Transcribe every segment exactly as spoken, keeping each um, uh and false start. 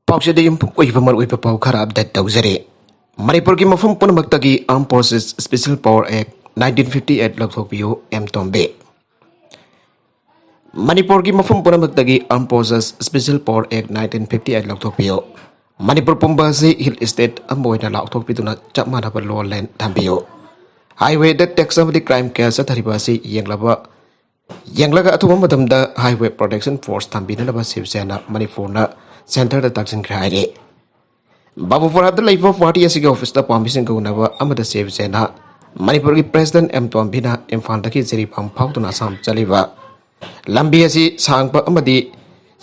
ꯄꯥꯎꯆꯦꯗ ꯌꯨꯝꯐꯝ ꯑꯣꯏꯕ ꯃꯔꯨꯑꯣꯏꯕ ꯄꯥꯎ ꯈꯔ ꯑꯞꯗꯦꯠ ꯇꯧꯖꯔꯤ꯫ ꯃꯅꯤꯄꯨꯔꯒꯤ ꯃꯐꯝ ꯄꯨꯝꯅꯃꯛꯇꯒꯤ Armed Forces Special Power Act nineteen fifty eight ꯂꯧꯊꯣꯛꯄꯤꯌꯨ, ꯑꯦꯝ ꯇꯣꯝꯕꯤ꯫ ꯃꯅꯤꯄꯨꯔꯒꯤ ꯃꯐꯝ ꯄꯨꯝꯅꯃꯛꯇꯒꯤ Armed Forces Special Power Act nineteen fifty eight ꯂꯧꯊꯣꯛꯄꯤꯌꯨ꯫ ꯃꯅꯤꯄꯨꯔ ꯄꯨꯝꯕ ꯑꯁꯤ ꯍꯤꯜ ꯁ꯭ꯇꯦꯠ ꯑꯃ ꯑꯣꯏꯅ ꯂꯥꯎꯊꯣꯛꯄꯤꯗꯨꯅ ꯆꯞ ꯃꯥꯟꯅꯕ ꯂꯣ ꯂꯦꯟ ꯊꯝꯕꯤꯌꯨ꯫ ꯍꯥꯏꯋꯦꯗ ꯇꯦꯛꯁ ꯑꯃꯗꯤ ꯀ꯭ꯔꯥꯏꯝ ꯀꯌꯥ ꯆꯠꯊꯔꯤꯕ ꯑꯁꯤ ꯌꯦꯡꯂꯕ, ꯌꯦꯡꯂꯒ ꯑꯊꯨꯕ ꯃꯇꯝꯗ ꯍꯥꯏꯋꯦ ꯄ꯭ꯔꯣꯇꯦꯛꯁꯟ ꯐꯣꯔꯁ ꯊꯝꯕꯤꯅꯅꯕ ꯁꯤꯕ ꯁꯦꯅꯥ ꯃꯅꯤꯄꯨꯔꯅ ꯁꯦꯟꯇꯔꯗ ꯇꯥꯛꯁꯤꯟꯈ꯭ꯔꯦ ꯍꯥꯏꯔꯤ꯫ ꯕꯥꯕꯨꯄꯨꯔꯥꯗ ꯂꯩꯕ ꯄꯥꯔꯇꯤ ꯑꯁꯤꯒꯤ ꯑꯣꯐꯤꯁꯇ ꯄꯥꯝꯕꯤꯁꯤꯡꯒ ꯎꯅꯕ ꯑꯃꯗ ꯁꯤꯕ ꯁꯦꯅꯥ ꯃꯅꯤꯄꯨꯔꯒꯤ ꯄ꯭ꯔꯦꯁꯤꯗꯦꯟꯠ ꯑꯦꯝ ꯇꯣꯝꯕꯤꯅ ꯏꯝꯐꯥꯜꯗꯒꯤ ꯖꯤꯔꯤꯕꯥꯝ ꯐꯥꯎꯗꯨꯅ ꯑꯁꯥꯝ ꯆꯠꯂꯤꯕ ꯂꯝꯕꯤ ꯑꯁꯤ ꯁꯥꯡꯕ ꯑꯃꯗꯤ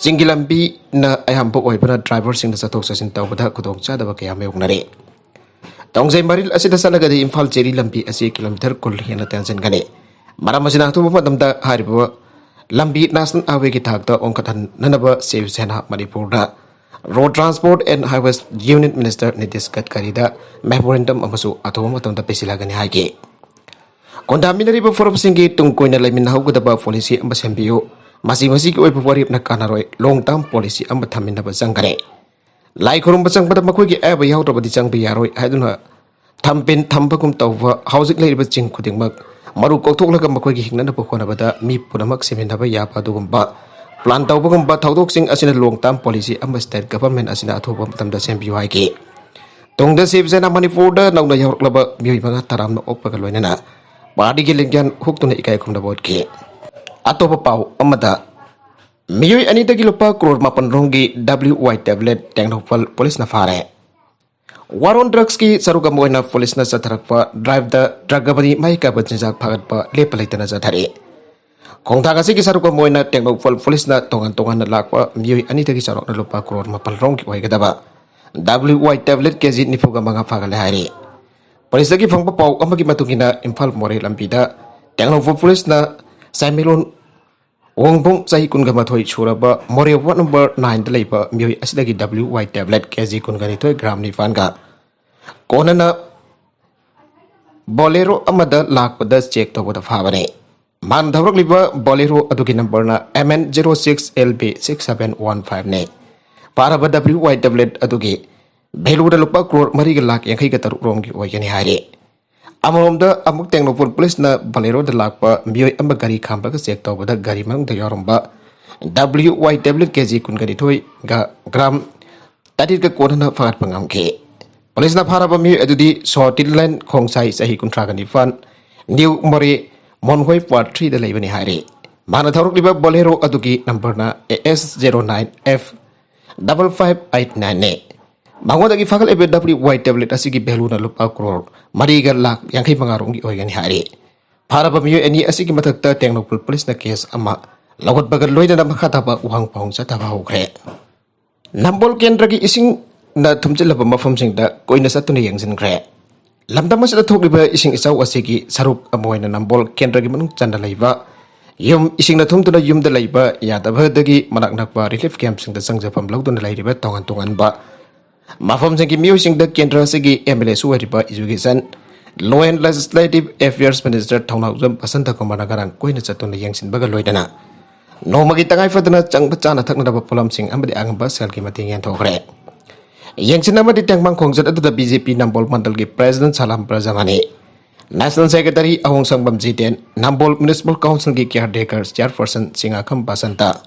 ꯆꯤꯡꯒꯤ ꯂꯝꯕꯤꯅ ꯑꯌꯥꯝꯕ ꯑꯣꯏꯕꯅ ꯗ꯭ꯔꯥꯏꯚꯔꯁꯤꯡꯅ ꯆꯠꯊꯣꯛ ꯆꯠꯁꯤꯟ ꯇꯧꯕꯗ ꯈꯨꯗꯣꯡꯆꯥꯗꯕ ꯀꯌꯥ ꯃꯥꯌꯣꯛꯅꯔꯤ꯫ ꯇꯣꯡꯖꯩ ꯃꯔꯤꯜ ꯑꯁꯤꯗ ꯆꯠꯂꯒꯗꯤ ꯏꯝꯐꯥꯜ ꯖꯤꯔꯤ ꯂꯝꯕꯤ ꯑꯁꯤ ꯀꯤꯂꯣꯃꯤꯇꯔ ꯀꯨꯟ ꯍꯦꯟꯅ ꯇꯦꯟꯁꯤꯟꯒꯅꯤ꯫ ꯃꯔꯝ ꯑꯁꯤꯅ ꯑꯊꯨꯕ ꯃꯇꯝꯗ ꯍꯥꯏꯔꯤꯕ ꯂꯝꯕꯤ ꯅꯦꯁꯅꯦꯜ ꯍꯥꯏꯋꯦꯒꯤ ꯊꯥꯛꯇ ꯑꯣꯟꯈꯠꯍꯟꯅꯅꯕ ꯁꯤꯕ ꯁꯦꯅꯥ ꯃꯅꯤꯄꯨꯔꯗ Road Transport and Highways Union Minister Nitin ꯒꯗꯀꯔꯤꯗ ꯃꯦꯃꯣꯔꯦꯟꯗꯝ ꯑꯃꯁꯨ ꯑꯊꯨꯕ ꯃꯇꯝꯗ ꯄꯤꯁꯤꯜꯂꯒꯅꯤ ꯍꯥꯏꯈꯤ꯫ ꯈꯨꯟꯗꯥꯃꯤꯟꯅꯔꯤꯕ ꯐꯨꯔꯨꯞꯁꯤꯡꯒꯤ ꯇꯨꯡ ꯀꯣꯏꯅ ꯂꯩꯃꯤꯟꯅꯍꯧꯒꯗꯕ ꯄꯣꯂꯤꯁꯤ ꯑꯃ ꯁꯦꯝꯕꯤꯌꯨ꯫ ꯃꯁꯤ ꯃꯁꯤꯒꯤ ꯑꯣꯏꯕ ꯋꯥꯔꯦꯞꯅ ꯀꯥꯟꯅꯔꯣꯏ꯫ ꯂꯣꯡ ꯇꯥꯔꯝ ꯄꯣꯂꯤꯁꯤ ꯑꯃ ꯊꯝꯃꯤꯟꯅꯕ ꯆꯪꯒꯅꯤ꯫ ꯂꯥꯏ ꯈꯨꯔꯨꯝꯕ ꯆꯪꯕꯗ ꯃꯈꯣꯏꯒꯤ ꯑꯌꯥꯕ ꯌꯥꯎꯗ꯭ꯔꯕꯗꯤ ꯆꯪꯕ ꯌꯥꯔꯣꯏ ꯍꯥꯏꯗꯨꯅ ꯊꯝꯄꯤꯟ ꯊꯝꯕꯒꯨꯝ ꯇꯧꯕ ꯍꯧꯖꯤꯛ ꯂꯩꯔꯤꯕ ꯆꯤꯡ ꯈꯨꯗꯤꯡꯃꯛ ꯃꯔꯨ ꯀꯣꯛꯊꯣꯛꯂꯒ ꯃꯈꯣꯏꯒꯤ ꯍꯤꯡꯅꯅꯕ ꯍꯣꯠꯅꯕꯗ ꯃꯤ ꯄꯨꯝꯅꯃꯛ ꯁꯤꯃꯤꯟꯅꯕ ꯌꯥꯕ ꯑꯗꯨꯒꯨꯝꯕ ꯄ꯭ꯂꯥꯟ ꯇꯧꯕꯒꯨꯝꯕ ꯊꯧꯗꯣꯛꯁꯤꯡ ꯑꯁꯤꯅ ꯂꯣꯡ ꯇꯥꯔꯝ ꯄꯣꯂꯤꯁꯤ ꯑꯃ ꯁ꯭ꯇꯦꯠ ꯒꯚꯔꯟꯃꯦꯟꯠ ꯑꯁꯤꯅ ꯑꯊꯨꯕ ꯃꯇꯝꯗ ꯁꯦꯝꯕꯤꯌꯨ ꯍꯥꯏꯈꯤ꯫ ꯇꯨꯡꯗ ꯁꯤꯕ ꯁꯦꯅꯥ ꯃꯅꯤꯄꯨꯔꯗ ꯅꯧꯅ ꯌꯥꯎꯔꯛꯂꯕ ꯃꯤꯑꯣꯏ ꯃꯉꯥ ꯇꯔꯥꯝꯅ ꯑꯣꯛꯄꯒ ꯂꯣꯏꯅꯅ ꯄꯥꯔꯇꯤꯒꯤ ꯂꯤꯡꯖꯦꯜ ꯍꯨꯛꯇꯨꯅ ꯏꯀꯥꯏ ꯈꯨꯝꯅꯕ ꯎꯠꯈꯤ꯫ ꯑꯇꯣꯞꯄ ꯄꯥꯎ ꯑꯃꯗ, ꯃꯤꯑꯣꯏ ꯑꯅꯤꯗꯒꯤ ꯂꯨꯄꯥ ꯀ꯭ꯔꯣꯔ ꯃꯥꯄꯟ ꯔꯣꯝꯒꯤ ꯗꯕ꯭ꯂꯤꯎ ꯋꯥꯏ ꯇꯦꯕ꯭ꯂꯦꯠ ꯇꯦꯡꯅꯧꯄꯜ ꯄꯨꯂꯤꯁꯅ ꯐꯥꯔꯦ꯫ ꯋꯥꯔ ꯑꯣꯟ ꯗ꯭ꯔꯒꯁꯀꯤ ꯁꯔꯨꯛ ꯑꯃ ꯑꯣꯏꯅ ꯄꯨꯂꯤꯁꯅ ꯆꯠꯊꯔꯛꯄ ꯗ꯭ꯔꯥꯏꯚꯇ ꯗ꯭ꯔꯒ ꯑꯃꯗꯤ ꯃꯍꯩ ꯀꯥꯕ ꯆꯤꯟꯖꯥꯛ ꯐꯥꯒꯠꯄ ꯂꯦꯞꯄ ꯂꯩꯇꯅ ꯆꯠꯊꯔꯤ꯫ ꯈꯣꯡꯊꯥꯡ ꯑꯁꯤꯒꯤ ꯁꯔꯨꯛ ꯑꯃ ꯑꯣꯏꯅ ꯇꯦꯡꯅꯧꯄꯜ ꯄꯨꯂꯤꯁꯅ ꯇꯣꯉꯥꯟ ꯇꯣꯉꯥꯟꯅ ꯂꯥꯛꯄ ꯃꯤꯑꯣꯏ ꯑꯅꯤꯗꯒꯤ ꯆꯥꯎꯔꯥꯛꯅ ꯂꯨꯄꯥ ꯀ꯭ꯔꯣꯔ ꯃꯥꯄꯟ ꯔꯣꯝꯒꯤ ꯑꯣꯏꯒꯗꯕ ꯗꯕ꯭ꯂꯤꯎ ꯋꯥꯏ ꯇꯦꯕ꯭ꯂꯦꯠ ꯀꯦ ꯖꯤ ꯅꯤꯐꯨꯒ ꯃꯉꯥ ꯐꯥꯒꯠꯂꯦ ꯍꯥꯏꯔꯤ꯫ ꯄꯨꯂꯤꯁꯇꯒꯤ ꯐꯪꯕ ꯄꯥꯎ ꯑꯃꯒꯤ ꯃꯇꯨꯡ ꯏꯟꯅ ꯏꯝꯐꯥꯜ ꯃꯣꯔꯦ ꯂꯝꯕꯤꯗ ꯇꯦꯡꯅꯧꯄꯜ ꯄꯨꯂꯤꯁꯅ ꯆꯥꯏꯃꯤꯂꯣꯟ ꯋꯣꯡꯕꯨꯡ ꯆꯍꯤ ꯀꯨꯟꯒ ꯃꯥꯊꯣꯏ ꯁꯨꯔꯕ ꯃꯣꯔꯦ ꯋꯥꯔꯗ ꯅꯝꯕꯔ ꯅꯥꯏꯟꯗ ꯂꯩꯕ ꯃꯤꯑꯣꯏ ꯑꯁꯤꯗꯒꯤ ꯗꯕ꯭ꯂꯤꯎ ꯋꯥꯏ ꯇꯦꯕ꯭ꯂꯦꯠ ꯀꯦ ꯖꯤ ꯀꯨꯟꯒ ꯅꯤꯊꯣꯏ ꯒ꯭ꯔꯥꯝ ꯅꯤꯄꯥꯟꯒ ꯀꯣꯟꯅꯅ ꯕꯣꯂꯦꯔꯣ ꯑꯃꯗ ꯂꯥꯛꯄꯗ ꯆꯦꯛ ꯇꯧꯕꯗ ꯐꯥꯕꯅꯤ꯫ ꯃꯥꯅ ꯊꯧꯔꯛꯂꯤꯕ ꯕꯣꯂꯦꯔꯣ ꯑꯗꯨꯒꯤ ꯅꯝꯕꯔꯅ M N zero six L B six seven one ꯐꯥꯏꯚꯅꯤ꯫ ꯐꯥꯔꯕ W Y tablet ꯑꯗꯨꯒꯤ value ꯗ ꯂꯨꯄꯥ ꯀ꯭ꯔꯣꯔ ꯃꯔꯤꯒ ꯂꯥꯈ ꯌꯥꯡꯈꯩꯒ ꯇꯔꯨꯛ ꯔꯣꯝꯒꯤ ꯑꯣꯏꯒꯅꯤ ꯍꯥꯏꯔꯤ꯫ ꯑꯃꯔꯣꯝꯗ ꯑꯃꯨꯛ ꯇꯦꯡꯅꯧꯄꯜ ꯄꯨꯂꯤꯁꯅ Bolero ꯗ ꯂꯥꯛꯄ ꯃꯤꯑꯣꯏ ꯑꯃ ꯒꯥꯔꯤ ꯈꯥꯝꯕꯒ check ꯇꯧꯕꯗ ꯒꯥꯔꯤ ꯃꯅꯨꯡꯗ ꯌꯥꯎꯔꯝꯕ W Y tablet K G ꯀꯨꯟꯒ ꯅꯤꯊꯣꯏꯒ gram ꯇꯔꯦꯠꯀ ꯀꯣꯟꯅꯅ ꯐꯥꯒꯠꯄ ꯉꯝꯈꯤ꯫ ꯄꯨꯂꯤꯁꯅ ꯐꯥꯔꯕ ꯃꯤꯑꯣꯏ ꯑꯗꯨꯗꯤ ꯁꯣꯇꯤꯟꯂꯦꯟ ꯈꯣꯡꯁꯥꯏ, ꯆꯍꯤ ꯀꯨꯟꯊ꯭ꯔꯥꯒ ꯅꯤꯄꯥꯟ, ꯅ꯭ꯌꯨ ꯃꯣꯔꯦ, ꯃꯣꯟꯍꯣꯏ part three ꯗ ꯂꯩꯕꯅꯤ ꯍꯥꯏꯔꯤ꯫ ꯃꯥꯅ ꯊꯧꯔꯛꯂꯤꯕ Bolero ꯑꯗꯨꯒꯤ number ꯅ A S zero nine F double five eight nine ꯅꯤ꯫ ꯃꯉꯣꯟꯗꯒꯤ ꯐꯥꯒꯠꯂꯤꯕ W Y tablet ꯑꯁꯤꯒꯤ value ꯅ ꯂꯨꯄꯥ ꯀ꯭ꯔꯣꯔ ꯃꯔꯤꯒ ꯂꯥꯈ ꯌꯥꯡꯈꯩ ꯃꯉꯥ ꯔꯣꯝꯒꯤ ꯑꯣꯏꯒꯅꯤ ꯍꯥꯏꯔꯤ꯫ ꯐꯥꯔꯕ ꯃꯤꯑꯣꯏ ꯑꯅꯤ ꯑꯁꯤꯒꯤ ꯃꯊꯛꯇ ꯇꯦꯡꯅꯧꯄꯜ ꯄꯨꯂꯤꯁꯅ case ꯑꯃ ꯂꯧꯈꯠꯄꯒ ꯂꯣꯏꯅꯅ ꯃꯈꯥ ꯇꯥꯕ ꯋꯥꯍꯪ ꯄꯥꯎꯍꯪ ꯆꯠꯊꯕ ꯍꯧꯈ꯭ꯔꯦ꯫ ꯅꯝꯕꯣꯜ ꯀꯦꯟꯗ꯭ꯔꯒꯤ ꯏꯁꯤꯡꯅ ꯊꯨꯝꯖꯤꯜꯂꯕ ꯃꯐꯝꯁꯤꯡꯗ ꯀꯨꯏꯅ ꯆꯠꯇꯨꯅ ꯌꯦꯡꯁꯤꯟꯈ꯭ꯔꯦ꯫ ꯂꯝꯗꯝ ꯑꯁꯤꯗ ꯊꯣꯛꯂꯤꯕ ꯏꯁꯤꯡ ꯏꯆꯥꯎ ꯑꯁꯤꯒꯤ ꯁꯔꯨꯛ ꯑꯃ ꯑꯣꯏꯅ ꯅꯝꯕꯣꯜ ꯀꯦꯟꯗ꯭ꯔꯒꯤ ꯃꯅꯨꯡ ꯆꯟꯅ ꯂꯩꯕ ꯌꯨꯝ ꯏꯁꯤꯡꯅ ꯊꯨꯝꯗꯨꯅ ꯌꯨꯝꯗ ꯂꯩꯕ ꯌꯥꯗꯕꯗꯒꯤ ꯃꯅꯥꯛ ꯅꯛꯄ relief camp ꯁꯤꯡꯗ ꯆꯪꯖꯐꯝ ꯂꯧꯗꯨꯅ ꯂꯩꯔꯤꯕ ꯇꯣꯉꯥꯟ ꯇꯣꯉꯥꯟꯕ ꯃꯐꯝꯁꯤꯡꯒꯤ ꯃꯤꯑꯣꯏꯁꯤꯡꯗ ꯀꯦꯟꯗ꯭ꯔ ꯑꯁꯤꯒꯤ M L A ꯁꯨ ꯑꯣꯏꯔꯤꯕ Education, Law and Legislative Affairs Minister ꯊꯧꯅꯥꯎꯖꯝ ꯕꯁꯟꯇ ꯀꯨꯃꯥꯔꯅ ꯉꯔꯥꯡ ꯀꯣꯏꯅ ꯆꯠꯇꯨꯅ ꯌꯦꯡꯁꯤꯟꯕꯒ ꯂꯣꯏꯅꯅ ꯅꯣꯡꯃꯒꯤ ꯇꯉꯥꯏ ꯐꯗꯅ ꯆꯪꯕ ꯆꯥꯅ ꯊꯛꯅꯅꯕ ꯄꯣꯠꯂꯝꯁꯤꯡ ꯑꯃꯗꯤ ꯑꯉꯝꯕ ꯁꯦꯜꯒꯤ ꯃꯇꯦꯡ ꯌꯦꯟꯊꯣꯛꯈ꯭ꯔꯦ꯫ ꯌꯦꯡꯁꯤꯟ ꯑꯃꯗꯤ ꯇꯦꯡꯕꯥꯡ ꯈꯣꯡꯆꯠ ꯑꯗꯨꯗ B J P ꯅꯝꯕꯣꯜ ꯃꯟꯗꯜꯒꯤ President ꯁꯂꯥꯝ ꯕ꯭ꯔꯖꯃꯅꯤ, National Secretary ꯑꯍꯣꯡꯁꯪꯕꯝ ꯖꯤꯇꯦꯟ, ꯅꯝꯕꯣꯜ Municipal Council ꯒꯤ caretaker chairperson ꯁꯤꯡꯉꯥꯈꯝ ꯕꯁꯟꯇ,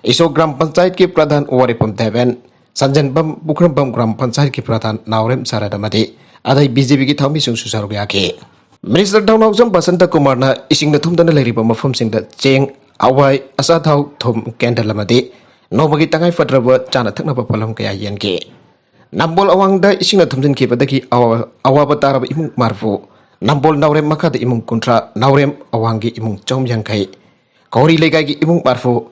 ꯏꯁꯣ ꯒ꯭ꯔꯥꯝ ꯄꯟꯆꯥꯌꯠꯀꯤ ꯄ꯭ꯔꯙꯥꯟ ꯋꯥꯔꯤꯄꯝ ꯗꯦꯕꯦꯟ, ꯁꯟꯖꯦꯟꯕꯝ ꯄꯨꯈ꯭ꯔꯝꯕꯝ ꯒ꯭ꯔꯥꯝ ꯄꯟꯆꯥꯌꯠꯀꯤ ꯄ꯭ꯔꯙꯥꯟ ꯅꯥꯎꯔꯦꯝ ꯁꯔꯠ ꯑꯃꯗꯤ ꯑꯇꯩ B J P ꯒꯤ ꯊꯧꯃꯤꯁꯤꯡꯁꯨ ꯁꯔꯨꯛ ꯌꯥꯈꯤ꯫ Minister ꯊꯧꯅꯥꯎꯖꯝ ꯕꯁꯟꯇ ꯀꯨꯃꯥꯔꯅ ꯏꯁꯤꯡꯅ ꯊꯨꯝꯗꯨꯅ ꯂꯩꯔꯤꯕ ꯃꯐꯝꯁꯤꯡꯗ ꯆꯦꯡ, ꯍꯋꯥꯏ, ꯑꯆꯥꯊꯥꯎ, ꯊꯨꯝ, candle ꯑꯃꯗꯤ ꯅꯣꯡꯃꯒꯤ ꯇꯉꯥꯏ ꯐꯗ꯭ꯔꯕ ꯆꯥꯅ ꯊꯛꯅꯕ ꯄꯣꯠꯂꯝ ꯀꯌꯥ ꯌꯦꯟꯈꯤ꯫ ꯅꯝꯕꯣꯜ ꯑꯋꯥꯡꯗ ꯏꯁꯤꯡꯅ ꯊꯨꯝꯖꯤꯟꯈꯤꯕꯗꯒꯤ ꯑꯋꯥ-, ꯑꯋꯥꯕ ꯇꯥꯔꯕ ꯏꯃꯨꯡ ꯃꯔꯐꯨ, ꯅꯝꯕꯣꯜ ꯅꯥꯎꯔꯦꯝ ꯃꯈꯥꯗ ꯏꯃꯨꯡ ꯀꯨꯟꯊ꯭ꯔꯥ, ꯅꯥꯎꯔꯦꯝ ꯑꯋꯥꯡꯒꯤ ꯏꯃꯨꯡ ꯆꯍꯨꯝ ꯌꯥꯡꯈꯩ, ꯀꯧꯔꯤ ꯂꯩꯀꯥꯏꯒꯤ ꯏꯃꯨꯡ ꯃꯔꯐꯨ,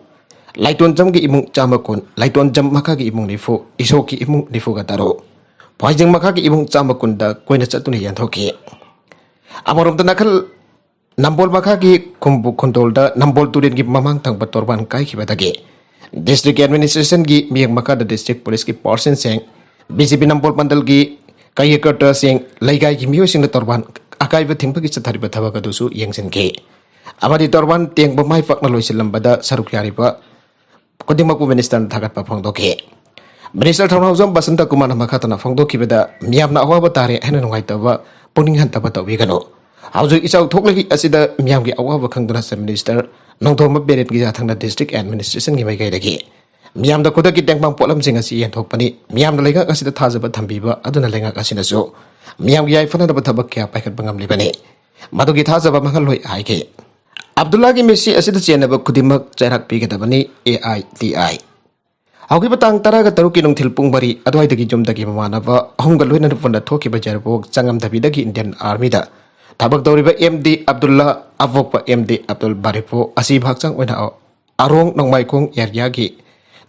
ꯂꯥꯏꯇꯣꯟꯖꯝꯒꯤ ꯏꯃꯨꯡ ꯆꯥꯝꯃ ꯀꯨꯟ, ꯂꯥꯏꯇꯣꯟꯖꯝ ꯃꯈꯥꯒꯤ ꯏꯃꯨꯡ ꯅꯤꯐꯨ, ꯏꯁꯣꯛꯀꯤ ꯏꯃꯨꯡ ꯅꯤꯐꯨꯒ ꯇꯔꯨꯛ, ꯐ꯭ꯋꯥꯏꯖꯤꯡ ꯃꯈꯥꯒꯤ ꯏꯃꯨꯡ ꯆꯥꯝꯃ ꯀꯨꯟꯗ ꯀꯣꯏꯅ ꯆꯠꯇꯨꯅ ꯌꯦꯟꯊꯣꯛꯈꯤ꯫ ꯑꯃꯔꯣꯝꯗ ꯅꯥꯀꯜ ꯅꯝꯕꯣꯜ ꯃꯈꯥꯒꯤ ꯈꯨꯝꯕꯨ ꯈꯨꯟꯗꯣꯜꯗ ꯅꯝꯕꯣꯜ ꯇꯨꯔꯦꯜꯒꯤ ꯃꯃꯥꯡ ꯊꯪꯕ ꯇꯣꯔꯕꯥꯟ ꯀꯥꯏꯈꯤꯕꯗꯒꯤ district administration ꯒꯤ ꯃꯤꯠꯌꯦꯡ ꯃꯈꯥꯗ district police ꯀꯤ force ꯁꯤꯡ, B J P ꯅꯝꯕꯣꯜ ꯃꯟꯗꯜꯒꯤ ꯀꯥꯔꯌꯀꯔꯇꯥꯁꯤꯡ, ꯂꯩꯀꯥꯏꯒꯤ ꯃꯤꯑꯣꯏꯁꯤꯡꯅ ꯇꯣꯔꯕꯥꯟ ꯑꯀꯥꯏꯕ ꯊꯤꯡꯕꯒꯤ ꯆꯠꯊꯔꯤꯕ ꯊꯕꯛ ꯑꯗꯨꯁꯨ ꯌꯦꯡꯁꯤꯟꯈꯤ꯫ ꯑꯃꯗꯤ ꯇꯣꯔꯕꯥꯟ ꯇꯦꯡꯕ ꯃꯥꯏ ꯄꯥꯛꯅ ꯂꯣꯏꯁꯤꯜꯂꯝꯕꯗ ꯁꯔꯨꯛ ꯌꯥꯔꯤꯕ ꯈꯨꯗꯤꯡꯃꯛꯄꯨ minister ꯅ ꯊꯥꯒꯠꯄ ꯐꯣꯡꯗꯣꯛꯈꯤ꯫ ꯃꯤꯅꯤꯁꯇꯔ ꯊꯧꯅꯥꯎꯖꯝ ꯕꯁꯟꯇ ꯀꯨꯃꯥꯔꯅ ꯃꯈꯥ ꯇꯥꯅ ꯐꯣꯡꯗꯣꯛꯈꯤꯕꯗ, ꯃꯤꯌꯥꯝꯅ ꯑꯋꯥꯕ ꯇꯥꯔꯦ ꯍꯥꯏꯅ ꯅꯨꯡꯉꯥꯏꯇꯕ ꯄꯨꯛꯅꯤꯡ ꯍꯟꯊꯕ ꯇꯧꯕꯤꯒꯅꯨ꯫ ꯍꯧꯖꯤꯛ ꯏꯆꯥꯎ ꯊꯣꯛꯂꯤ ꯑꯁꯤꯗ ꯃꯤꯌꯥꯝꯒꯤ ꯑꯋꯥꯕ ꯈꯪꯗꯨꯅ Chief Minister ꯅꯣꯡꯊꯣꯝꯕꯝ ꯕꯤꯔꯦꯟꯒꯤ ꯌꯥꯊꯪꯅ District Administrationꯒꯤ ꯃꯥꯏꯀꯩꯗꯒꯤ ꯃꯤꯌꯥꯝꯗ ꯈꯨꯗꯛꯀꯤ ꯇꯦꯡꯕꯥꯡ ꯄꯣꯠꯂꯝꯁꯤꯡ ꯑꯁꯤ ꯌꯦꯟꯊꯣꯛꯄꯅꯤ꯫ ꯃꯤꯌꯥꯝꯅ ꯂꯩꯉꯥꯛ ꯑꯁꯤꯗ ꯊꯥꯖꯕ ꯊꯝꯕꯤꯕ ꯑꯗꯨꯅ ꯂꯩꯉꯥꯛ ꯑꯁꯤꯅꯁꯨ ꯃꯤꯌꯥꯝꯒꯤ ꯌꯥꯏꯐꯅꯅꯕ ꯊꯕꯛ ꯀꯌꯥ ꯄꯥꯏꯈꯠꯄ ꯉꯝꯂꯤꯕꯅꯤ꯫ ꯃꯗꯨꯒꯤ ꯊꯥꯖꯕ ꯃꯥꯡꯍꯜꯂꯣꯏ ꯍꯥꯏꯈꯤ꯫ ꯑꯕꯗꯨꯜꯂꯥꯒꯤ ꯃꯤꯠꯁꯤ ꯑꯁꯤꯗ ꯆꯦꯟꯅꯕ ꯈꯨꯗꯤꯡꯃꯛ ꯆꯩꯔꯥꯛ ꯄꯤꯒꯗꯕꯅꯤ, A I T I꯫ ꯍꯧꯈꯤꯕ ꯇꯥꯡ ꯇꯔꯥꯒ ꯇꯔꯨꯛꯀꯤ ꯅꯨꯡꯊꯤꯜ ꯄꯨꯡ ꯃꯔꯤ ꯑꯗꯨꯋꯥꯏꯗꯒꯤ ꯌꯨꯝꯗꯒꯤ ꯃꯃꯥꯟꯅꯕ ꯑꯍꯨꯝꯒ ꯂꯣꯏꯅꯅ ꯄꯨꯟꯅ ꯊꯣꯛꯈꯤꯕ ꯌꯥꯏꯔꯤꯄꯣꯛ ꯆꯪꯉꯝꯗꯕꯤꯗꯒꯤ Indian Armyꯗ ꯊꯕꯛ ꯇꯧꯔꯤꯕ M D Abdulla, ꯑꯄꯣꯛꯄ M D Abdul ꯕꯥꯔꯤꯛꯄꯨ ꯑꯁꯤꯕ ꯍꯛꯆꯥꯡ ꯑꯣꯏꯅ ꯑꯔꯣꯡ ꯅꯣꯡꯃꯥꯏꯈꯣꯡ areaꯒꯤ